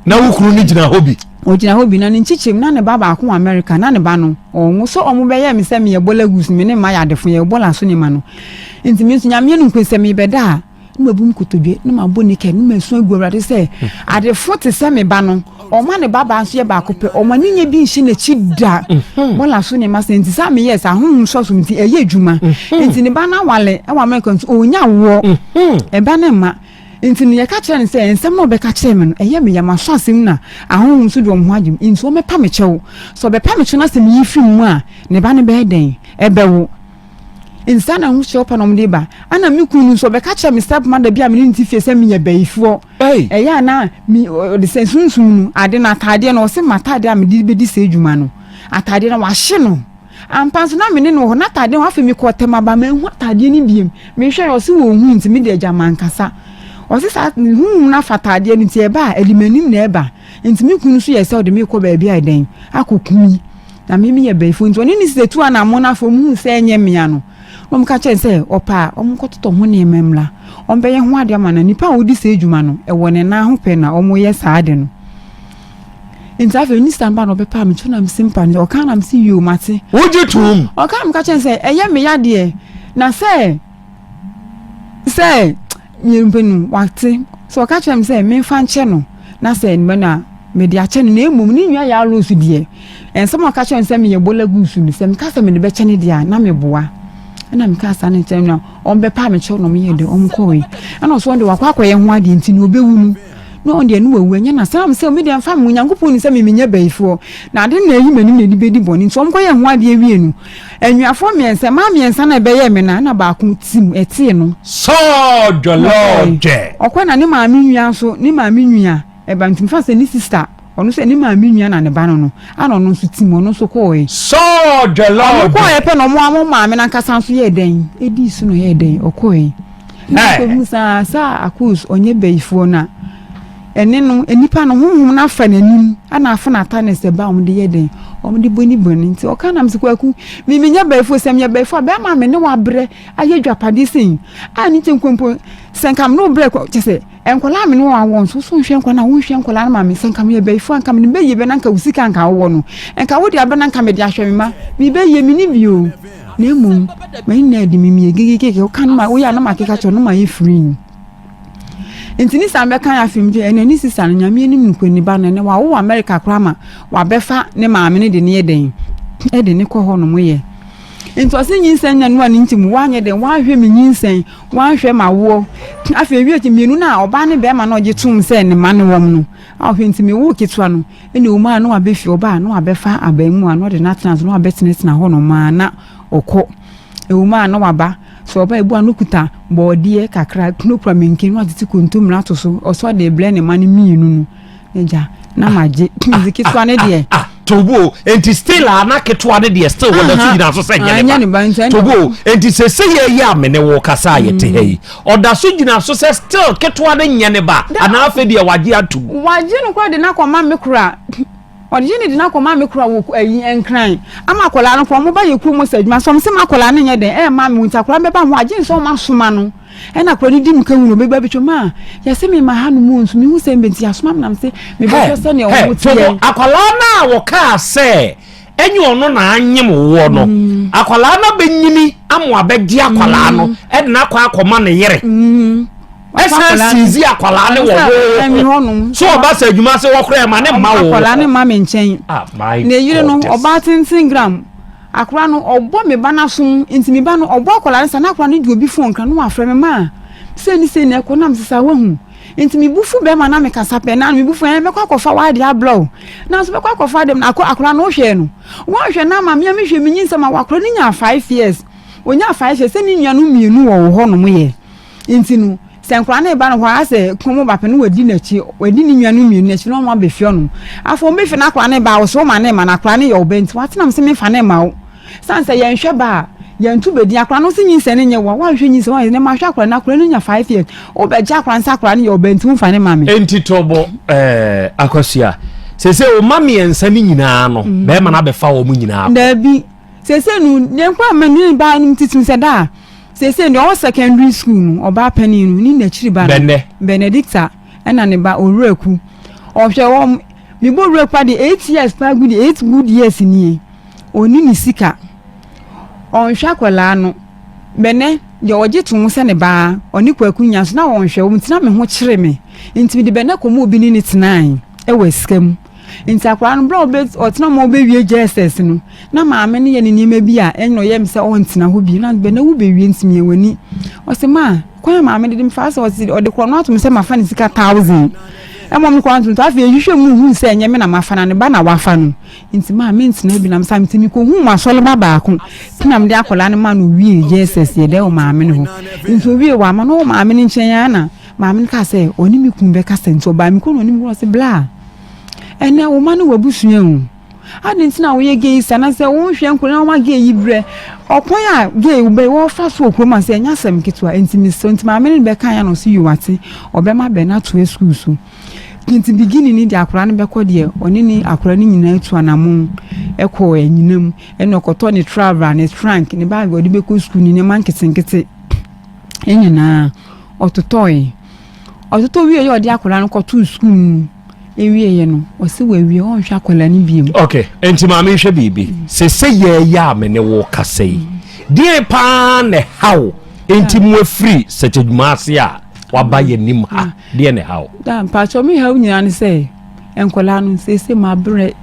Na wo kunu no gyina hɔ bi. Ɔgyina hɔ bi na ne nkyekyɛm na ne ba baako wɔ America na ne ba no ɔnwo so ɔmo bɛyɛ me sɛ meyɛ bɔla goose me ne mma yɛ adefo yɛ bɔla so nneɛma no nti me nso nyameɛ no nkwe sɛ mebɛda a na mabu m kotodwe na mabɔ naked na masu agu awurade sɛ adefo te sɛ me ba no ɔma ne ba baa nso yɛ baako pɛ ɔma ne nya bi nhyɛ n'akyi da mhm. bɔla so nneɛma sɛ nti saa meyɛ sɛ ahohom sɔ so nti ɛyɛ adwuma mhm. nti ne ba no awale ɛwɔ America nso ɔnya woɔ mhm. ɛba ne mma Enti no, yɛka kyerɛɛ no sɛ, Nsɛm no a ɔbɛka kyerɛɛ me no, ɛyɛ me ya, maso asɛm mu na ahonhom nso de wɔn ho agye mu, enti ɔmmɛpa me kyɛw. Sɛ ɔbɛpa me kyɛw na sɛ miyi fi mu a, ne ba no bɛyɛ dɛn? Ɛbɛwo. Enti saa na ahohyɛ ɔpa na wɔde ba. Ɛna me kunu no nso, ɔbɛka kyerɛɛ me stepmother bi a me ne no te fie sɛ meyɛ bayifoɔ. Ɛyɛ a na me ɔde sɛ sunsum no ade no ataadeɛ no, ɔse m'ataadeɛ a mede bɛdi saa adwuma no, ataadeɛ no wahye no. Ampa nso na me ne no wɔ hɔ, n'ataadeɛ ho afei mekɔɔ tɛm aba manhu ataadeɛ no biem. Mehwɛɛ ɔse wɔnhu nti me deɛ gya mankasa. Ɔse saa honhom no afa ataadeɛ no nti ɛba a ɛde m'anim na ɛba. Nti me kunu nso yɛ sɛ ɔde me rekɔ baabi a ɛdɛn akɔku me. Na me meyɛ bayifoɔ nti ɔne ne sista tu anamon afei ɔmo huu sɛ ɛnyɛ mmea no na ɔmo ka kyerɛ no sɛ ɔpɛ a ɔmo nkɔtotɔ ho nneɛma mmra ɔmo bɛyɛ ho adeɛ ama no. Nipa a ɔdi saa adwuma no ɛwɔ ne nan ho pɛ na ɔmo yɛ saa ade no. Nti afei ne sista no ba na ɔbɛpaa me kyɛw na mese mpa no ɔka na mese yoo mate. Wogye toom? Ɔka na meka kyerɛ no sɛ ɛyɛ me ya deɛ. Na sɛ sɛ mmienu no wate sɛ ɔka kyerɛ me sɛ memfa nkyɛ no na sɛ mma no a mede akyɛ no na mmom ne nua yɛ alonso deɛ nsɛm a ɔka kyerɛ me sɛ meyɛ bɔla gusu no sɛ meka sɛ mede bɛkyɛ no deɛ a na meboa ɛna meka saa no nkyɛn na ɔmbɛpa me kyɛw na ɔmyɛ dɛ ɔmkɔe ɛna ɔso ɔde wakɔ akɔyɛ ho adeɛ nti na ɔbɛwu no na ɔno deɛ ne wawu ɛnyɛ na sɛ sɛ me deɛ mfa me Onyankopɔn ni sɛ me menyɛ bayifoɔ na ade na ayi m'anim na ɛde bɛdi bɔne nti ɔmkɔyɛ ho adeɛ wie no anuafoɔ mmiɛnsa mmaa mmiɛnsa na ɛbɛyɛ me na na baako tim ɛtee no Sɔɔ dwɔlɔɔdwɛ. Ɔkɔ na ne maame nua nso ne maame nua ɛba nti mfa sɛ ne sister ɔno nso ne maame nua na ne ba no no ana ɔno nso tim ɔno nso kɔɔɛ. Sɔɔ dwɔlɔɔdwɛ. Ɔmo kɔɔɛ pɛ na ɔmo ɔmo maame nankasa nso yɛɛ dɛn edii so na ɔyɛɛ dɛn ɔkɔɔɛ. Na ɔkɔhu saa saa akos ɔnyɛ bayifoɔ na ɛne no nipa no honhom no afa n'anim ana afa n'ata ne sɛ ba ɔmo de yɛ dɛn ɔmo de bɔ ne bɔne nti ɔka nam sɛ kwaku me menyɛ bayifoɔ sɛ meyɛ bayifoɔ a bɛrima me ne wabrɛ ayɛ dwapadeɛ sei a ne nkyɛn nkompo sɛ nka me ne wo brɛ kɔ kyɛ sɛ nkwadaa me ne wɔn awɔ nso so nhwɛ nkwadaa na wonhwɛ nkwadaa no ma me sɛ nka meyɛ bayifoɔ nka me ne bɛyie bɛ na nka wo sika nka wowɔ no nka wode abɛ na nka mede ahwɛ me ma mebɛyie me ne bio na mmom m'ani na adi me meyɛ gegegege woka no ma woyɛ a na makeka kyerɛ no ma yɛ free nti ne san bɛka yɛ afei mgye ɛnɛ ne sista no nyame anim nokɔ ni ba no ɛnɛ wawo wɔ America koraa ma wabɛfa ne maame no de ne yɛ dɛn ɛde ne kɔ hɔ nom yɛ nti ɔse nyinsɛn nya no a ne nti mu wanyɛ dɛn wanhwɛ me nyinsɛn wanhwɛ ma woɔ afei wie akyi mmienu no a ɔbaa ne bɛrima no ɔgye tom sɛ ne ma ne wɔm no a ɔhwɛ nti mewo ketewa no ɛna ɔmu a na wabɛfi ɔbaa na wabɛfa abaamu a na ɔde no atena so na wabɛtenatena hɔ nom a na ɔkɔ ɛwɔ mu a na waba sɛ ɔba ebu a na okuta bɔɔdeɛ kakra na okura menken na watete kontomire ato so ɔsɔ de brɛ ne ma no mmienu no agya na magye nti ketewa no deɛ. Ah, ah, tobo nti still a na ketewa no deɛ still wɔda so gyina so sɛ nyɛ ne ba tobo nti sɛ sɛ yɛ yɛ a mene wo kasa a yɛte ha yi ɔda so gyina so sɛ still ketewa no nyɛ ne ba anaa afei deɛ wagye atum. Wagye no kora de no akɔma me kora ɔgye ne de no akɔma me kora wɔ ayi nkran ama akwadaa no kora ɔmo ba yɛ kurom sɛ adwuma so ɔmo sɛ ma akwadaa no nyɛ dɛn ɛɛma me nti akwadaa no bɛba ho agye nsɛ ɔmo asoma no ɛna akwadaa no di mu ka hu no ɔbɛba bɛtwa mu a yɛsɛ me ma ha no mu nso mehu sɛ mbɛnti asoma me nam sɛ mebɛhwɛ sɛnea ɔmo teɛ. Akwadaa no a wɔkaa sɛ ɛnyɛ ɔno na anyem woɔ no mm. akwadaa no abɛnyini ama wabɛgye akwadaa no mm. ɛde no akɔ akɔma ne yere mm. ɛsan sizi akwadaa no wɔ hɔ so ɔba sɛ adwuma sɛ wɔkora ɛma ne mma wɔ akwadaa no mma me nkyɛn ah, ne yere no ɔbaa tenten gram akwadaa no ɔbɔ me ba no asom nti me ba no ɔbɔ akwadaa no sa na akwadaa no de obi fon kra no wafrɛ me maa sɛ ne sɛ ne ɛkɔ nam sesa wahu Nti me bo fu bɛrima na mekasa pɛ na me bo fu ɛn mɛkɔ akɔfa w'ade abrɛ wo nanso mɛkɔ akɔfa ade na akɔ akora no wohwɛ no wɔnhwɛ no ama me a mehwɛ me nyinsɛm a wakora no nyaa 5 years onyaa 5 years sɛ ne nuanom mmienu wɔ wɔ hɔ nom yɛ nti no sɛ nkora no ba no hɔ a sɛ kɔn ba pɛ no wadi n'akyi wadi ne nuanom mmienu n'akyi na wɔn abɛfie ɔnom afɔ wɔn bɛfie no akora no ba a wɔsɛ wɔn ma ne ma na akora no yɛ ɔbɛ nti watena mo sɛ mefa ne ma wo san sɛ yɛnhwɛ ba a yɛnto bɛdi akora no sɛ nyinsɛn no nyɛ wa woanhwɛ nyinsɛn woanhwɛ ne mahwɛ akora no akora no nya 5 years wobɛgye akora no sɛ akora no yɛ ɔbɛ nti womfa ne ma me. Enti tɔbɔ ɛɛ akɔsua sese o ma mmiɛnsa ne nyinaa no mm. bɛrima no abɛfa wɔn nyinaa. Daabi sese no yɛn kɔ ama ne ba no titiri sɛ daa sese deɛ ɔwɔ secondary school no ɔbaa panin no ne n'akyiri ba no Benedicta ɛna ne ba Owuraku ɔhwɛ wɔn mebɔ Owuraku ade 8 years paa good 8 good years nie ɔni ne sika ɔnhwɛ akwadaa no bɛnɛ deɛ ɔgye to ho sɛ ne baa ɔne kwaku nya so na ɔnhwɛ wɔn ntina me ho kyerɛ me nti mede bɛnɛ kɔn mu obi ne ne tenae ɛwɔ sika mu nti akwadaa no bere a ɔtena mu a ɔbɛwie JSS no na maame no yɛ ne nneɛma bi a ɛna ɔyɛ mi sɛ ɔntena hɔ bi na bɛnɛ wo bɛwie nti mìɛ w'ani ɔsɛ maa kwan a maame de fa sɛ ɔsi ɔde korɔ no atom sɛ mafa ne sika 1,000 ɛmɔ mi kɔ atom afei ehwehwɛ mu hu sɛ ɛnyɛ me na mafa na ne ba na wafa no nti maa mi ntena bi nam sa nti mi ko hu mu asɔre ba baako na mi de akwadaa no ma no wie JSS yɛ dɛ wɔ maame no hɔ nti owie wɔ ama no wɔ maame no nkyɛn ya na maame no kaa sɛ ɔne mi kun bɛkasa nti ɔbaa mi kɔ na ɔne mi kun ɔsɛ bla ɛnɛ wɔn ma no wɔ abusua o adi nti na wɔyɛ gay sa na sɛ wɔn hwɛ nkoro na wɔn ma gay yi brɛ ɔkwan a gay bɛ wɔfa so wɔ kurom ase ɛnyɛ asɛm ketewa nti mi sɛ nti maame no bɛka ya na ɔsi yiwate ɔbɛma bɛ na to sukuu so nti beginning ni de akwadaa no bɛkɔ deɛ ɔne ne akwadaa no nyinaa tu anamon ɛkɔ ɛnyinam ɛna ɔkɔtɔ ne travel ne trunk ne bag ɔde bɛkɔ sukuu ne nneɛma nketenkete nyinaa ɔtotɔe ɔtotɔ wie yɛ ɔde akwadaa no kɔtoo sukuu mu ewie yɛ no ɔsi wɔ awie ɔnhwɛ akwadaa no biem. Ok, nti maame nhwɛ biribi sese yɛ yɛ a me ne wo kasa yi. Deɛn paa na ɛha wo nti mo afiri sɛkyɛdwuma ase a waba yɛ nim ha? Deɛn na ɛha wo? Da mpakyɛw me haw nyinaa ne sɛ nkwadaa no seesei mabrɛ.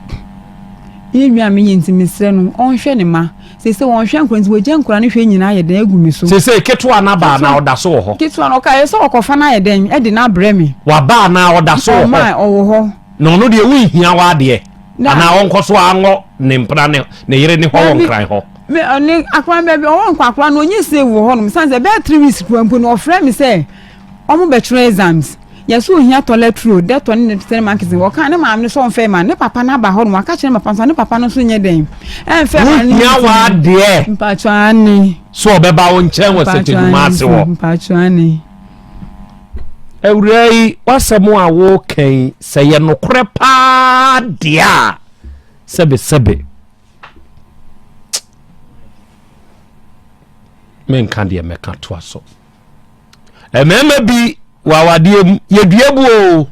Meyɛ nwi a menyɛ nti mesrɛ no ɔnhwɛ ne ma. Seesei ɔnhwɛ nkwadaa nti wagya nkwadaa no hwɛ nyinaa ayɛ dɛn agu me so. Seesei ketewa no aba anaa ɔda so wɔ hɔ? Ketewa no ɔka yɛ sɛ ɔkɔfa no ayɛ dɛn ɛde no abrɛ me. Waba anaa ɔda so wɔ hɔ? Ɔma ɔwɔ hɔ. Na ɔno deɛ wonhia w'adeɛ anaa ɔnkɔ so anwɔ ne mpena ne ne yere ne hɔ wɔ nkran hɔ. Me ɔne akora baabi ɔwɔ nkɔ akora no ɔnyɛ save wɔ hɔnom san sɛ bɛyɛ 3 weeks kura mpo no ɔfrɛ me sɛ ɔmo bɛtwerɛ exams yɛsɛ ohia toilet roll dɛtɔ ne ne marketing wɔka ne maame no sɛ ɔmfɛ ma ne papa no aba hɔnom aka kyerɛ ne papa nso ne papa no nso nyɛ dɛn ɛmfɛ ma no. Wohia w'adeɛ. Mpatsɔ ane. So ɔbɛba wo nkyɛn wɔ sɛkyɛdwuma ase hɔ. Mpatsɔ ane. Awuraa yi, w'asɛm a woreka yi, sɛ yɛ nokorɛ paa deɛ a, sɛbesɛbe, menka deɛ mɛka toa so. Mmarima bi wɔ awadeɛ mu, yɛdua bu o.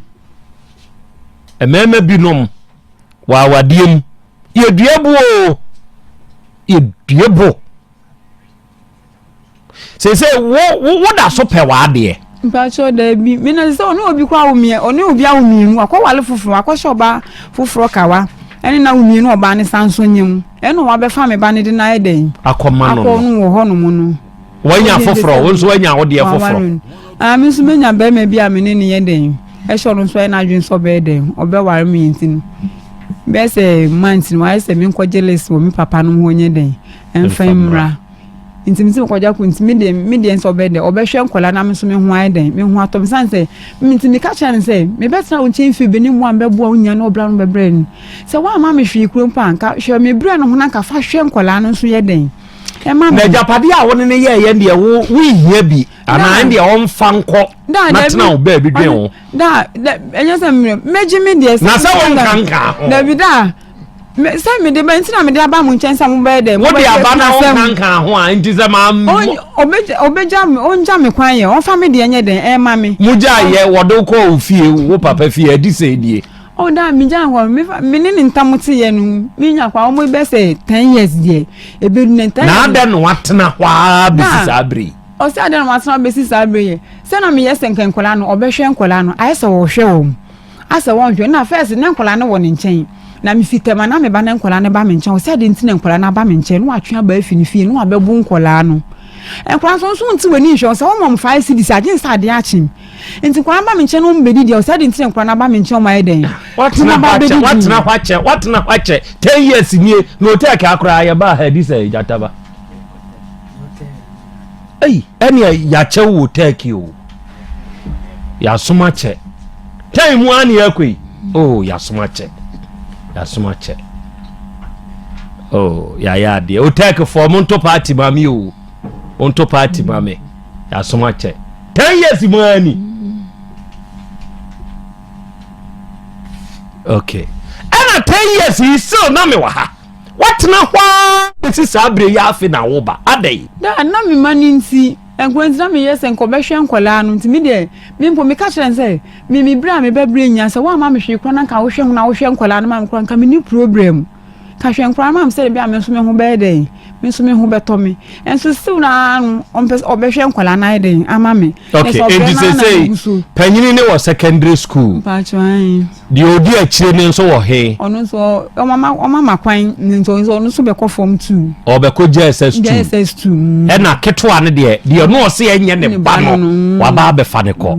Mmarima binom wɔ awadeɛ mu, yɛdua bu o. Yɛdua bo. Sese wo wo woda so pɛ w'adeɛ. Mpatsɔ daabi me na sɛ ɔne obi kɔ awo mmiɛ ɔne obi awo mmienu akɔ wale foforɔ akɔhyɛ ɔba foforɔ kawa ɛne na awo mmienu ɔbaa ne san so nyɛ mu ɛna wabɛfa me ba ne de no ayɛ dɛn akɔma no akɔ no wɔ hɔ nom no. Wanya foforɔ wo nso wanya wo deɛ foforɔ. Ah me nso menya bɛrima bi a me ne ne yɛ dɛn ɛhyɛ ɔno nso ayɛ n'adwene sɛ ɔbɛyɛ dɛn ɔbɛware me nti no bɛyɛ sɛ months no wayɛ sɛ menkɔgye list wɔ me papa no ho nyɛ dɛn ɛmfa mmra. Nti me sɛ mekɔgya ko nti me deɛ me deɛ nso ɔbɛyɛ dɛ ɔbɛhwɛ nkwadaa na me nso me ho ayɛ dɛn me ho atɔ me san sɛ nti meka kyerɛ no sɛ mebɛtena wo nkyɛn fie bɛni mmoa mbɛboa wo nya na ɔbra no bɛbrɛ no sɛ woamma me hwee kuro mpo a nka hwɛ me brɛ no ho na nka fa hwɛ nkwadaa no nso yɛ dɛn ɛma me. Na agyapadeɛ a wo ne no yɛɛyɛ deɛ wo wohia bi anaa ɛndeɛ ɔmfa nkɔ na tena wo baabi dwen ho. Da da ɛnyɛ sɛ mɛgye me deɛ na sɛ wo nkanka ho. Dabi da sɛ mede ba nti na mede aba mo nkyɛn sɛ mobɛyɛ dɛ wode aba na wonkanka ho a nti sɛ ma ɔbɛgya me ɔngya me kwan yɛ ɔmfa me deɛ nyɛ dɛn ɛma me mogya yɛ wɔde wo kɔɔ wo fie wo papa fie adi sɛ nie Oh, da megya hɔ me ne ne ntam teyɛ no menya kwa wɔn bɛ sɛ 10 years deɛ ebedu ne 10 na adɛn na watena hɔ ara bɛsi saa bere yi ɔsɛ adɛn na watena bɛsi saa bere yɛ sɛ na meyɛ sɛ nka nkwadaa no ɔbɛhwɛ nkwadaa no ayɛ sɛ wɔhwɛ wɔn Asɛ wɔnhwɛ na first na nkwadaa no wɔ ne nkyɛn na mefi tɛm a na me ba na nkwadaa no ba me nkyɛn ɔsɛ adi nti na nkwadaa no aba me nkyɛn na watwe aba afi ne fie na wabɛbo nkwadaa no nkwadaa nso nso nti w'ani nhwɛ sɛ wɔn mom 5 cedis agye nsa adeɛ akye nti nkwadaa ba me nkyɛn na wɔn bɛdi deɛ ɔsɛ adi nti na nkwadaa no aba me nkyɛn wɔn ayɛ dɛn watena hɔ akyɛ watena hɔ akyɛ watena hɔ akyɛ 10 years nie na ɔtɛ kaa koraa yɛ ba ha di sɛ gyataba Ei ɛneɛ yɛakyɛ wo wɔ Turkey o Yɛasom akyɛ Tɛn mu ara ne yɛakɔ yi Oh yɛasom akyɛ Yɛasom akyɛ Oh yɛayɛ adeɛ O Turkey foɔ monto party ma me o Monto party ma me Yɛasom akyɛ 10 years mu ara ni Okay ɛna 10 years yi still na mewɔ ha Woatena hɔ ara bɛsi saa berɛ yi afe na woba. Adɛn? Da a na me mma no nti, nkwa nti na meyɛ sɛ nka ɔbɛhwɛ nkwadaa no nti me deɛ me mpo meka kyerɛ no sɛ me me berɛ a meba berɛ nyinaa sɛ woamma me hwee koraa na nka wohwɛ ho na wohwɛ nkwadaa no ma me koraa nka menni problem ka hwɛ nkwadaa no ma me sɛdeɛ ɛbɛyɛ a me nso me ho bɛyɛ dɛn me nso me ho bɛtɔ me nso still na no ɔmpɛ sɛ ɔbɛhwɛ nkwadaa no ayɛ dɛn ama me. Okay, enti sesei panyini ne wɔ secondary school. Mpatsɔ ayi. Deɛ odi akyire no nso wɔ he? Ɔno nso ɔmama ɔmama kwan ne nso ɔno nso bɛkɔ form two. Ɔbɛkɔ JSS two. JSS two. Ɛna ketewa no deɛ deɛ ɔno ɔse ɛnyɛ ne ba no waba abɛfa ne kɔ.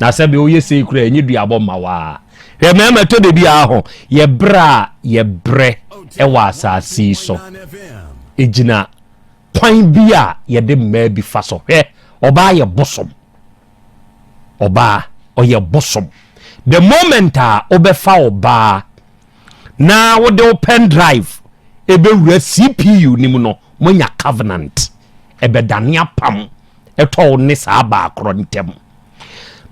Na sɛ bɛ oyɛ sei kura ɛnyɛ duabɔ mma waa. Hwɛ mmarima ɛtɔ da bi a ho yɛ brɛ a yɛ brɛ ɛwɔ asase yi so. Egyina kwan bi a yɛde mmaa bi fa so. Hwɛ ɔbaa yɛ bosom. Ɔbaa ɔyɛ bosom. The moment a wobɛfa ɔbaa na wode wo pen drive ɛbɛwura CPU no mu no, moanya covenant. Ɛbɛdane apam ɛtɔ wo ne saa baa korɔ ntam.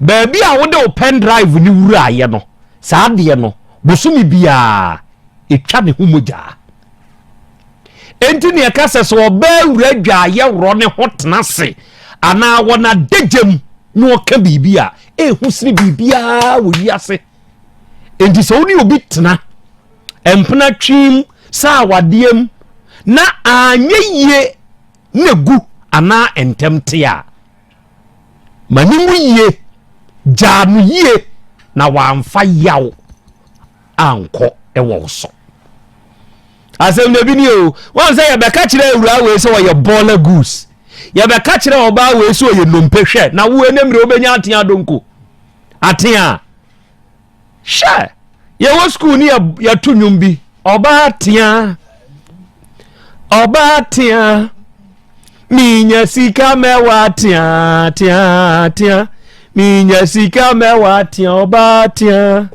Baabi a wode wo pen drive no wuraeɛ no, saa adeɛ no, bosome biara ɛtwa ne ho mogyaa. Enti nea ɛka sɛ sɛ ɔbaa wura dwaayɛ worɔ ne ho tena ase anaa wɔ n'adagyam na ɔka biribi a, ɛhu sene biribiara wɔ wiase. Enti sɛ wo ne obi tena mpena twim sɛ awadeɛ mu na anyɛ yie na egu anaa ntɛm te a, ma ne mu yie, gyaa no yie na wamfa yaw ankɔ wɔ wo so. Asɛm na ebi ni o, wɔn sɛ yɛbɛka kyerɛ awuraa wei sɛ ɔyɛ bɔɔla goose, yɛbɛka kyerɛ ɔbaa wei sɛ ɔyɛ nnompe hwɛ na wo ɛnɛ mmerɛ wobɛnya atea adonko atea. Hwɛ, yɛwɔ sukuu ne yɛto nnwom bi, ɔbaa tea, ɔbaa tea, minya sika mɛwa tea, tea, tea, minya sika mɛwa tea, ɔbaa tea.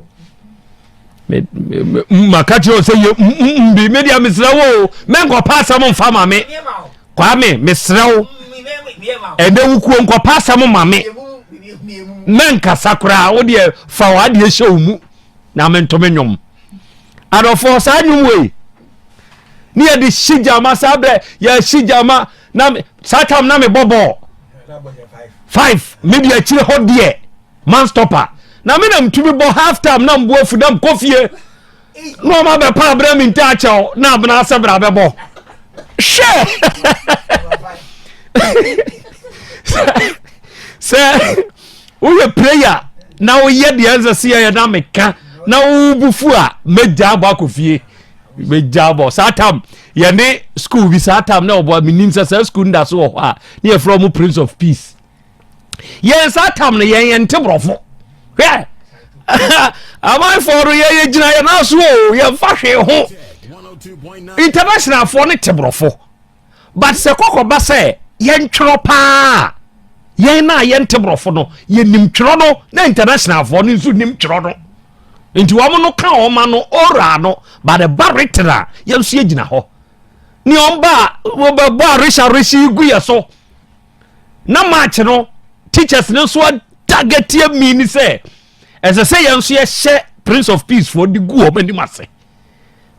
Maka kyerɛ sɛ yɛ mbi, me deɛ mesrɛ wo o, mɛnkɔpa asɛm mfa ma me. Kwame, mesrɛ wo, ɛnɛ wukuo nkɔpa asɛm ma me. Mɛnkasa koraa, wo deɛ fa w'adeɛ hyɛ wo mu na mento me nnwom. Adɔfoɔ, saa nnwom wei ne yɛde hyi gyama saa berɛ yɛhyi gyama na saa tam na mebɔ bɔɔl five mede akyire hɔ deɛ man stopper na me na mtumi bɔ half time na mbo afu na mkɔ fie na ɔma bɛpa abena mi nta akyɛw na abena asɛ bra bɛbɔ hwɛ sɛ woyɛ prayer na woyɛ deɛ ɛnsɛ sɛ yɛyɛ na meka na wobu fu a mɛgya abɔ akɔ fie mɛgya abɔ saa tam yɛne school bi saa tam na ɔbɔ menim sɛ saa school no da so wɔ hɔ a ne yɛfrɛ ɔmo prince of peace yɛn saa tam no yɛn yɛn nte borɔfo hwɛ amanfoɔ no yɛn yɛ gyina yɛn nan so o yɛn fa hwee ho internationalfoɔ no te borɔfo but sɛ kɔkɔba sɛ yɛn twerɛ paa yɛn na yɛn te borɔfo no yɛnim twerɛ no na internationalfoɔ no nso nim twerɛ no nti wɔn no ka wɔn ano oral no but ɛba written a yɛn nso yɛgyina hɔ ne wɔn ba wɔbɛbɔ arehyɛ arehyɛ gu yɛ so. Na March no, teachers no nso atagɛteɛ mi ni sɛ ɛsɛ sɛ yɛn nso yɛhyɛ Prince of Peace foɔ de gu wɔn anim ase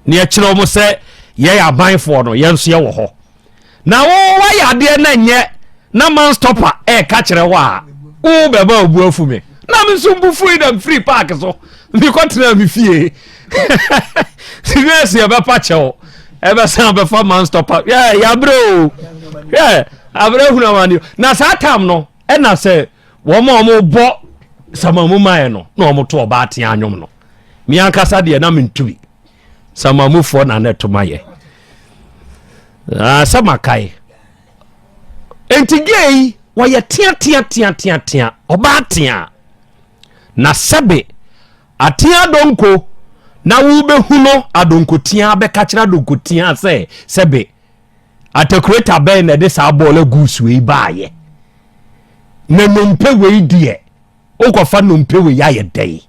na yɛkyerɛ wɔn sɛ yɛyɛ abanfoɔ no yɛn nso yɛwɔ hɔ na wo wayɛ adeɛ na nyɛ na man stopper ɛɛka kyerɛ hɔ a wo bɛma obu afu me na me nso mbu fui na mfiri park so mekɔtena me fie sinɛsi ɛbɛpa kyɛw ɛbɛsan bɛfa man stopper yɛ yɛabrɛ o yɛ Abrɛ hunu amane na saa tam no ɛna sɛ wɔn a wɔbɔ samamu maɛ no na wɔn to ɔbaa tea anwom no me ankasa deɛ na mentumi samamufoɔ na na ɛto ma yɛ ah, sɛ makae enti gay yi wɔyɛ tea tea tea tea tea ɔbaa tea na sɛbe atea adonko na wobɛhu no adonko tea bɛka kyerɛ adonko tea sɛ sɛbe Atakureta bɛn na ɛde saa bɔɔla goose wei baayɛ? Na nnompe wei deɛ, wokɔfa nnompe wei ayɛ dɛn?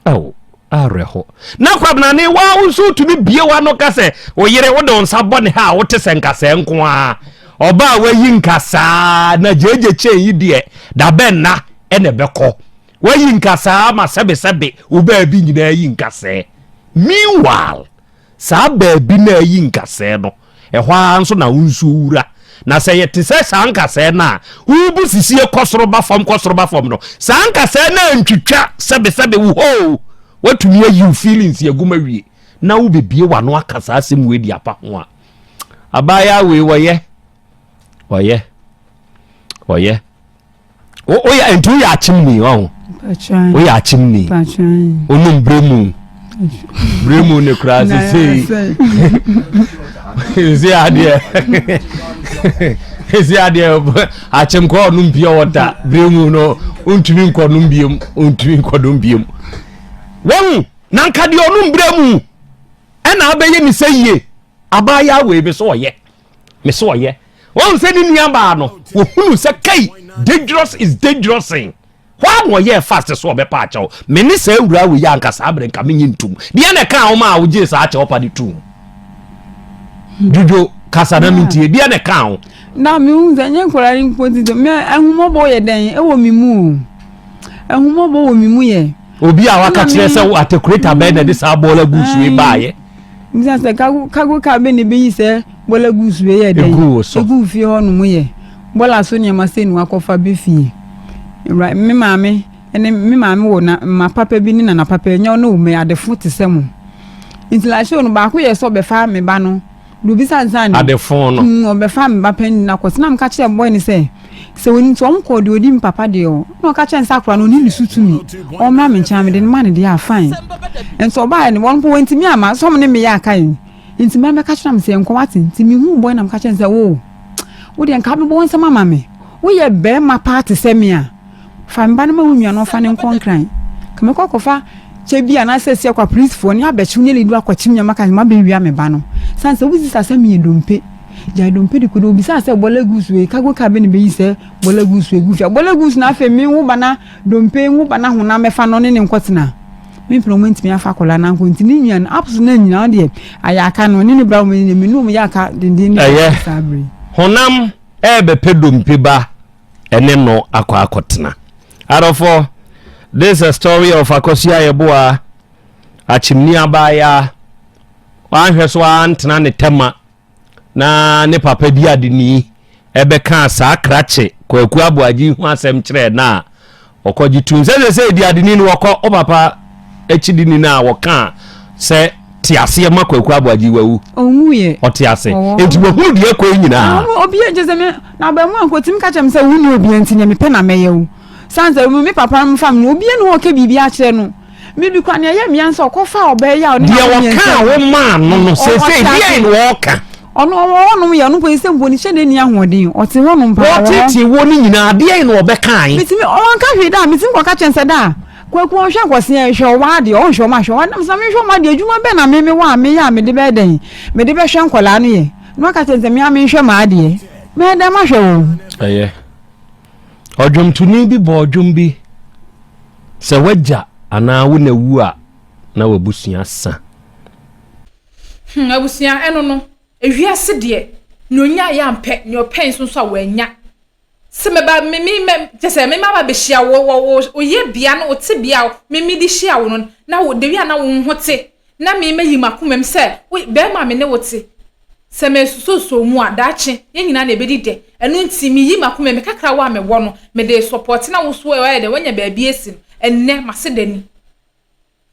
Ɛwo, awerɛho. Na kwabenane wa wo nso wotumi bie w'ano ka sɛ wo yere wode wo nsa bɔ ne ha a wote sɛ nkasɛɛ nko ara. Ɔbaa wayi nkasaa na gyegye kyɛn yi deɛ dabɛn na ɛna ɛbɛkɔ. Wayi nkasaa ma sɛbesɛbe wo baabi nyinaa yi nkasɛɛ. Meanwhile, Saa baabi no a ayi nkasɛɛ no, ɛhɔ ara nso na wo nsuo wura. Na sɛ yɛte sɛ saa nkasɛɛ no a wobu sisie kɔ soro ba fam kɔ soro ba fam no, saa nkasɛɛ no antwitwa sɛbesɛbe wo hɔ o, woatumi ayi wo feelings agu mu awie na wobɛbie w'ano aka saa asɛm wei de apa ho a, abaayaa wei wɔyɛ, wɔyɛ, wɔyɛ. Woyɛ nti woyɛ akyemni ɔho woyɛ akyemni wonum berɛ mu berɛ mu ne koraa sesei sesei adeɛ sesei adeɛ akyem koraa ɔnom pure water berɛ mu no wontumi nkɔnom biom wontumi nkɔnom biom wɔn na nka deɛ ɔnom berɛ mu ɛna abɛyɛ ne sɛ yie abaayaa wei me so ɔyɛ me so ɔyɛ wɔn sɛ ne nua baa no wɔhunu sɛ kai dangerous is dangerous hɔ a na ɔyɛɛ fast so ɔbɛpa akyɛw me ne saa awura wei anka saa berɛ nka menye ntom deɛ na ɛka wo ma a wogyee saa akyɛw pa de tom dwudwo kasa na mentie deɛ na ɛka wo na mehu sɛ nyɛ nkwadaa no mpo nti me ahumɔbɔ yɛ dɛn ɛwɔ me mu o ahumɔbɔ wɔ me mu yɛ obi a waka kyerɛ sɛ atakureta bɛn na ɛde saa bɔɔla gu so yi baayɛ Bisa sɛ kago kago kaa bɛ na ebeyi sɛ bɔla gu so yɛ dɛn? Egu wo so. Egu fie hɔ nom yɛ. Bɔla so nneɛma sɛ nu akɔfa bɛ fie. Wura me maame ne me maame wɔ na mma papa bi ne nana papa nyɛ ɔno mɛ adefo te sɛ mo. Nti la show no baako yɛ sɛ ɔbɛfa me ba no. Deɛ obisa nsa ne. Adefo no. Mm, ɔbɛfa me ba panyin no akɔ. Na meka kyerɛ boy no sɛ, sɛ onim sɛ wɔn kɔɔ deɛ odi me papa deɛ o. Na ɔka kyerɛ no sɛ akora no ɔni ne so tumi. Ɔmmra me nkyɛn mede no ma no deɛ a fine. Nso ɔbaeɛ no wɔn mpo wɔntumi amma sɛ wɔn ne me yɛ aka yi. Nti mma bɛka kyerɛ me sɛ nkɔ wate. Nti mehuu boy na meka kyerɛ no sɛ wo, wo deɛ nka wobɛbɔ wo nsam ama me. Woyɛ barima paa te sɛ me a. Fa me ba no ma wo nua na ɔmfa no nkɔ Nkran. Ka mɛkɔ akɔfa kyɛ bi anaasɛ asi akɔ apolisifoɔ ne abɛkyew ne alidu akɔkye me ama ka sɛ mabɛwia me ba no. Sane sɛ wobisa sɛ meyɛ dompe. Gyae dompe de kodo. Obisaa sɛ bɔla goose wei, cargo car bɛ na bɛyi sɛ bɔla goose wei gu fie. Bɔla goose na afei me wo ba na dompe wo ba na honam mɛfa no ne ne nkɔtena. Me mpena wɔn antumi afa akwadaa no ankɔ nti ne nua no apps no anyina deɛ ayɛ aka no ne ne bra wɔn nyina me ne wɔn yɛ aka denden ne saa bere. Honam ɛrebɛpɛ dompe ba. ɛne no akɔ akɔtena. Adɔfoɔ, this is a story of Akosua Yeboah, Akyemni abaayaa, wanhwɛ so antena ne tɛma na ne papa di adeni ɛbɛkaa saa krakye Kwaku Aboagye ho asɛm kyerɛɛ no a ɔkɔgye tum sɛ sɛ sɛ di adeni no wɔkɔ wo papa akyidini no a wɔkaa sɛ te aseɛ ma Kwaku Aboagye wawu. Ɔnwuiɛ. Ɔte ase. Enti wahunu deɛ ɛkɔ yi nyinaa. Obi nkyɛ sɛ me na abɛn mu anko timi ka kyerɛ me sɛ wo ni obi nti nea mepɛ na mɛyɛ wo. San sɛ me papa no fa me no obi ne ɔka biribi akyerɛ no. Me bi kwa nea ɛyɛ mmea nso ɔkɔfa ɔbaa yi a ɔne Deɛ ɔkaa wo maa no no seesei deɛn na ɔɔka? Ɔno ɔwɔ hɔnom yɛ ɔno mpo sɛ mpo ne hyɛ n'ani ahoɔden ɔte hɔnom paa wɔ hɔ. Wɔtete wo no nyinaa deɛn na ɔbɛkae? Metumi ɔnka hwee da metumi kɔka kyerɛ no sɛ da Kwaku ɔnhwɛ nkɔsea hwɛ ɔwɔ adeɛ ɔnhwɛ ɔma hwɛ ɔwɔ nam sɛ menhwɛ ɔma adeɛ adwuma bɛn na me mewɔ a meyɛ a mede bɛyɛ dɛn mede bɛhwɛ nkɔlaa no yɛ na waka kyerɛ sɛ me a menhwɛ m'adeɛ mɛyɛ dɛn mahwɛ wɔn. Ɛyɛ ɔdwomtoni bi bɔ ɔdwom bi sɛ wagya anaa wo na wu a na w'abusua sa. Hmm abusua ɛno no ewiase deɛ nea onyaeɛ ampɛ nea ɔpɛe nso nso a wannya. Sɛ mɛba me me mɛ kyɛ sɛ me maba bɛhyia wo wɔ wo wo yɛ bea no wo te bea me me de hyia wo no na wo the way a na wo ho te na me mɛyi m'akoma mu sɛ wo bɛrima a me ne wo te sɛ mɛsosɔsɔ mu a daakye yɛn nyinaa na ɛbɛdi dɛ ɛno nti meyi m'akoma mu kakra wo a mewɔ no mede sɔpɔte na wo so ɛyɛ dɛ wanya baabi asi no ɛnnɛ mase da ni.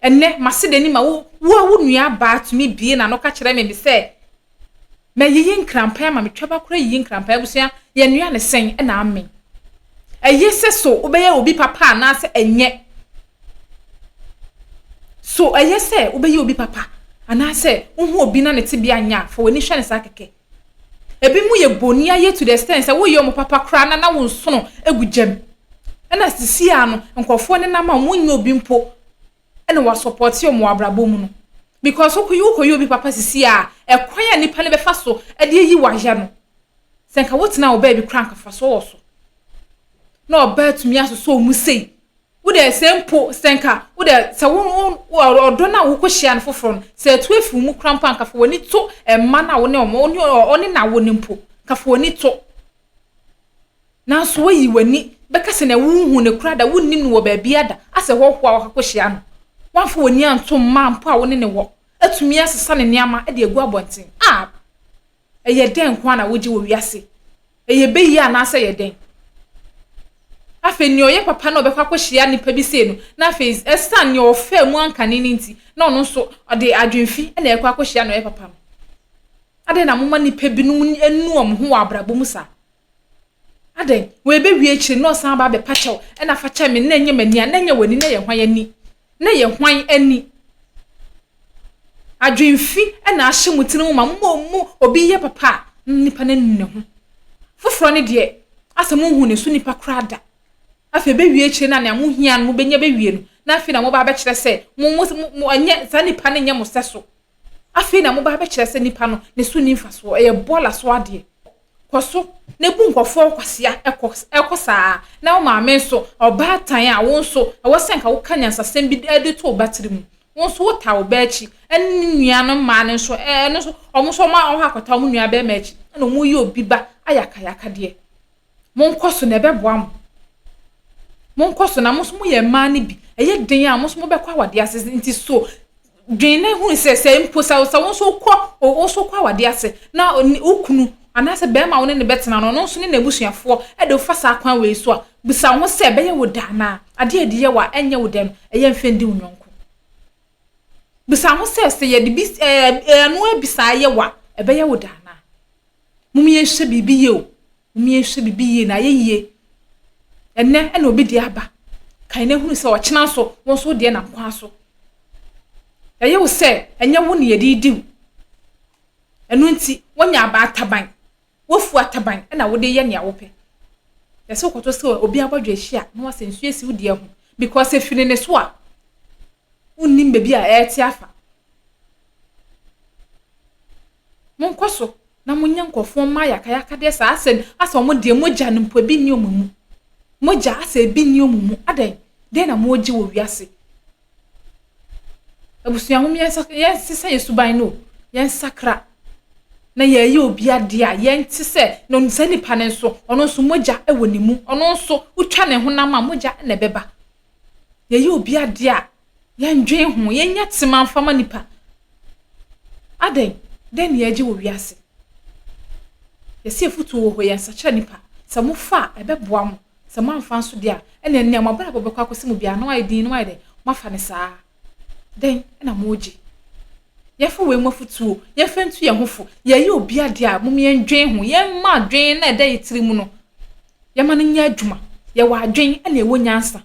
Ɛnnɛ, m'aseda ni ma wo, wo a wo nuabaa tumi bue n'ano ka kyerɛ me me sɛ, Mayiyi nkrampan ama me twaba koraa yiyi nkrampan abusua, yɛnoa no sɛn na amen. Ɛye sɛ so wobɛyɛ obi papa anaasɛ ɛnyɛ? So ɛyɛ sɛ wobɛyɛ obi papa anaasɛ wohu obi na ne tebea nyɛ a, fa w'ani hwɛ no saa kɛkɛ. Ebinom yɛ boniayɛ to the extent sɛ woyɛ wɔn papa koraa na na wo nsono gu gyam. Ɛna sisi a no nkurɔfoɔ nenam a wɔn nyɛ obi mpo ɛna wɔasɔpɔte wɔn wɔ abrabɔ mu no. Because wokɔ wokɔyɛ obi papa sisi a ɛkwan a nipa no bɛfa so ɛde ayi wayɛ no sɛ nka wotena wo baabi koraa nka fa so wɔ so. Na ɔbaa tumi asosɔ wɔn sei Wo deɛ sɛ mpo sɛ nka wo deɛ sɛ wo wo ɔdɔ no a wokɔhyia no foforɔ no sɛ ɛto afi wo mu koraa mpo a nka fa w'ani to mma no a wo ne wɔn wo ne ɔne na wo no mpo nka fa w'ani to nanso woayi w'ani bɛka sɛ na wonhu no koraa da wonnim no wɔ baabi ada asɛ hɔhoɔ a wakɔhyia no woamfa w'ani anto mma mpo a wo ne ne wɔ atumi asesa ne nneɛma de agu abɔnten a Ɛyɛ dɛn nko ara na wogye wɔ wiase? Ɛyɛ bɛ yie anaasɛ ɛyɛ dɛn? Afei nea ɔyɛ papa na ɔbɛkɔ akɔhyia nipa bi sei no, na afei ɛsiane nea ɔfaa mu ankane no nti, na ɔno nso ɔde adwenfi na ɛkɔ akɔhyia nea ɔyɛ papa no. Adɛn na moma nnipa binom nu wɔn ho wɔ abrabɔ mu saa? Adɛn? Wei bɛwie akyire na ɔsan aba abɛpa kyɛw, ɛna fa kyɛ me, na ɛnyɛ m'ani a, na ɛnyɛ w'ani, na ɛyɛ hwan ani? Na ɛyɛ hwan ani? Adwenfi na ahyɛ mo tiri mu ma mo mo obi yɛ papa a, na nipa no anu ne ho. Foforɔ no deɛ, asɛ monhu ne so nipa koraa da. Afei ɛbɛwie akyire no a nea mohia no mobɛnya bɛwie no, na afei na moba abɛkyerɛ sɛ mo mo mo ɛnyɛ saa nipa no nyɛ mo sɛso. Afei na moba abɛkyerɛ sɛ nipa no ne so nni mfasoɔ, ɛyɛ bɔɔla so adeɛ. Kɔ so na bu nkurɔfoɔ nkwasea kɔ kɔ saa. Na wo maame nso, ɔbaatan a wo nso, ɛwɔ sɛ nka woka nyansasɛm bi de to wo ba tiri mu. Wo nso wotaa wo ba akyi. Ɛne ne nuanom mmaa no nso, ɛno nso, wɔn nso wɔn akɔtaa wɔn nua barima akyi. Ɛna wɔyi obi ba ayakayakadeɛ. Monkɔ so na ɛbɛboa mo. Monkɔ so na mo nso moyɛ mmaa no bi. Ɛyɛ den a mo nso mobɛkɔ awadeɛ ase nti so dwen na hunu sɛ sɛ mpo sɛ sɛ wo nso wokɔ wo nso wokɔ awadeɛ ase na wo kunu anaasɛ bɛrima a wo ne no bɛtena no ɔno nso ne n'abusuafoɔ de wofa saa kwan wei so a bisa wo ho sɛ ɛbɛyɛ wo dɛ anaa adeɛ a ɛde yɛ wo a ɛnyɛ wo dɛ no ɛyɛ mfɛ ndi wo yɔnko. Bisa ho sɛ sɛ yɛde bi ɛɛ ɛno abisaa yɛ wo a. ɛbɛyɛ wo dɛ anaa? Mom yɛnhwɛ biribi yie o, mom yɛnhwɛ biribi yie na ayɛ yie. Ɛnnɛ ɛna obi deɛ aba, kae na hunu sɛ ɔkyena nso, wo nso wo deɛ nam kwan so. Ɛyɛ wo sɛ ɛnyɛ wo na yɛde redi wo. Ɛno nti, woanya aba ataban, woafu ataban na wode yɛ nea wopɛ. Yɛsɛ wokɔtɔ sɛ obi abɔdwe ahyia na wasɛ nsuo asi wo deɛ ho because ɛfiri ne so a, wonnim baabi a ɛrete afa. Monkɔ so na monyɛ nkurɔfoɔ mma ayakayakadeɛ saa asɛ asɛ wɔn deɛ mogya no mpo ebi nni wɔn mu. Mogya asɛ ebi nni wɔn mu. Adɛn? Dɛn na mogye wɔ wiase? Abusua mom yɛnsesa yɛn suban no o. Yɛnsakra na yɛyɛ obi adeɛ a yɛnte sɛ na saa nipa no nso ɔno nso mogya wɔ ne mu. Ɔno nso wotwa ne honam a mogya na ɛbɛba. Yɛyɛ obi adeɛ a yɛndwen ho, yɛnya tema mfa ma nipa. Adɛn? Dɛn na yɛgye wɔ wiase? Yɛsi afutuo wɔ hɔ, yɛnsakyera nipa. Sɛ mofa a, ɛbɛboa mo. Sɛ moamfa nso deɛ a, ɛnna nea mo abrabɔ bɛkɔ akɔsi mu biara na wayɛ din na wayɛ dɛn? Moafa no saa. Dɛn na moregye? Yɛmfa wei mu afotuo, yɛmfa ntu yɛn ho fo. Yɛyɛ obi adeɛ a, mom yɛndwen ho. Yɛmma adwene no a ɛda yɛn tiri mu no, yɛma no nyɛ adwuma. Yɛwɔ adwene na ɛwɔ nyansa.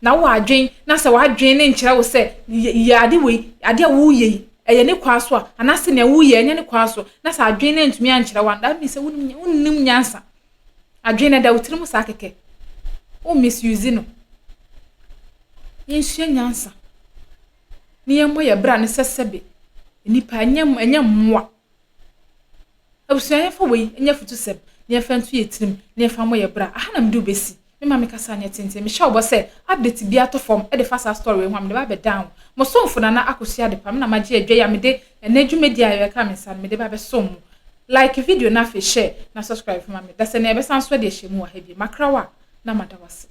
Na wowɔ adwene na sɛ w'adwene no nkyerɛ wo sɛ yɛ ade wei, ade a woreyɛ yi, ɛyɛ ne kwan so a, anaasɛ nea woreyɛ ɛnyɛ ne kwan so, na sɛ adwene no antumi ankyerɛ wo a, that means sɛ wonnim nyansa. Adwene no ɛda wo tirim saa kɛkɛ. Wo misuse no. Yɛnsua nyansa na yɛmmɔ yɛn bra no sɛ sɛbe nnipa ɛnyɛ ɛnyɛ mmoa. Abusua yɛmfa wei nyɛ afutusɛm na yɛmfa nto yɛn tirim na yɛmfa mmɔ yɛn bra. Aha na mede wo bɛsi. Me ma me kasa nyɛ tenten. Mehyɛ wo bɔ sɛ update biara tɔ fam de fa saa story wei ho a mede ba abɛdan wo. Mo somfo Nana Akosua Adepa me na magye adwa yi a mede ɛnnɛ dwumadie a ɛka me nsa no mede ba abɛsom mo. Like video no afei share na subscribe ma me. Dasani a yɛbɛsan so de ahyɛ mu wɔ ha bio. Makra wo a na mada wo ase.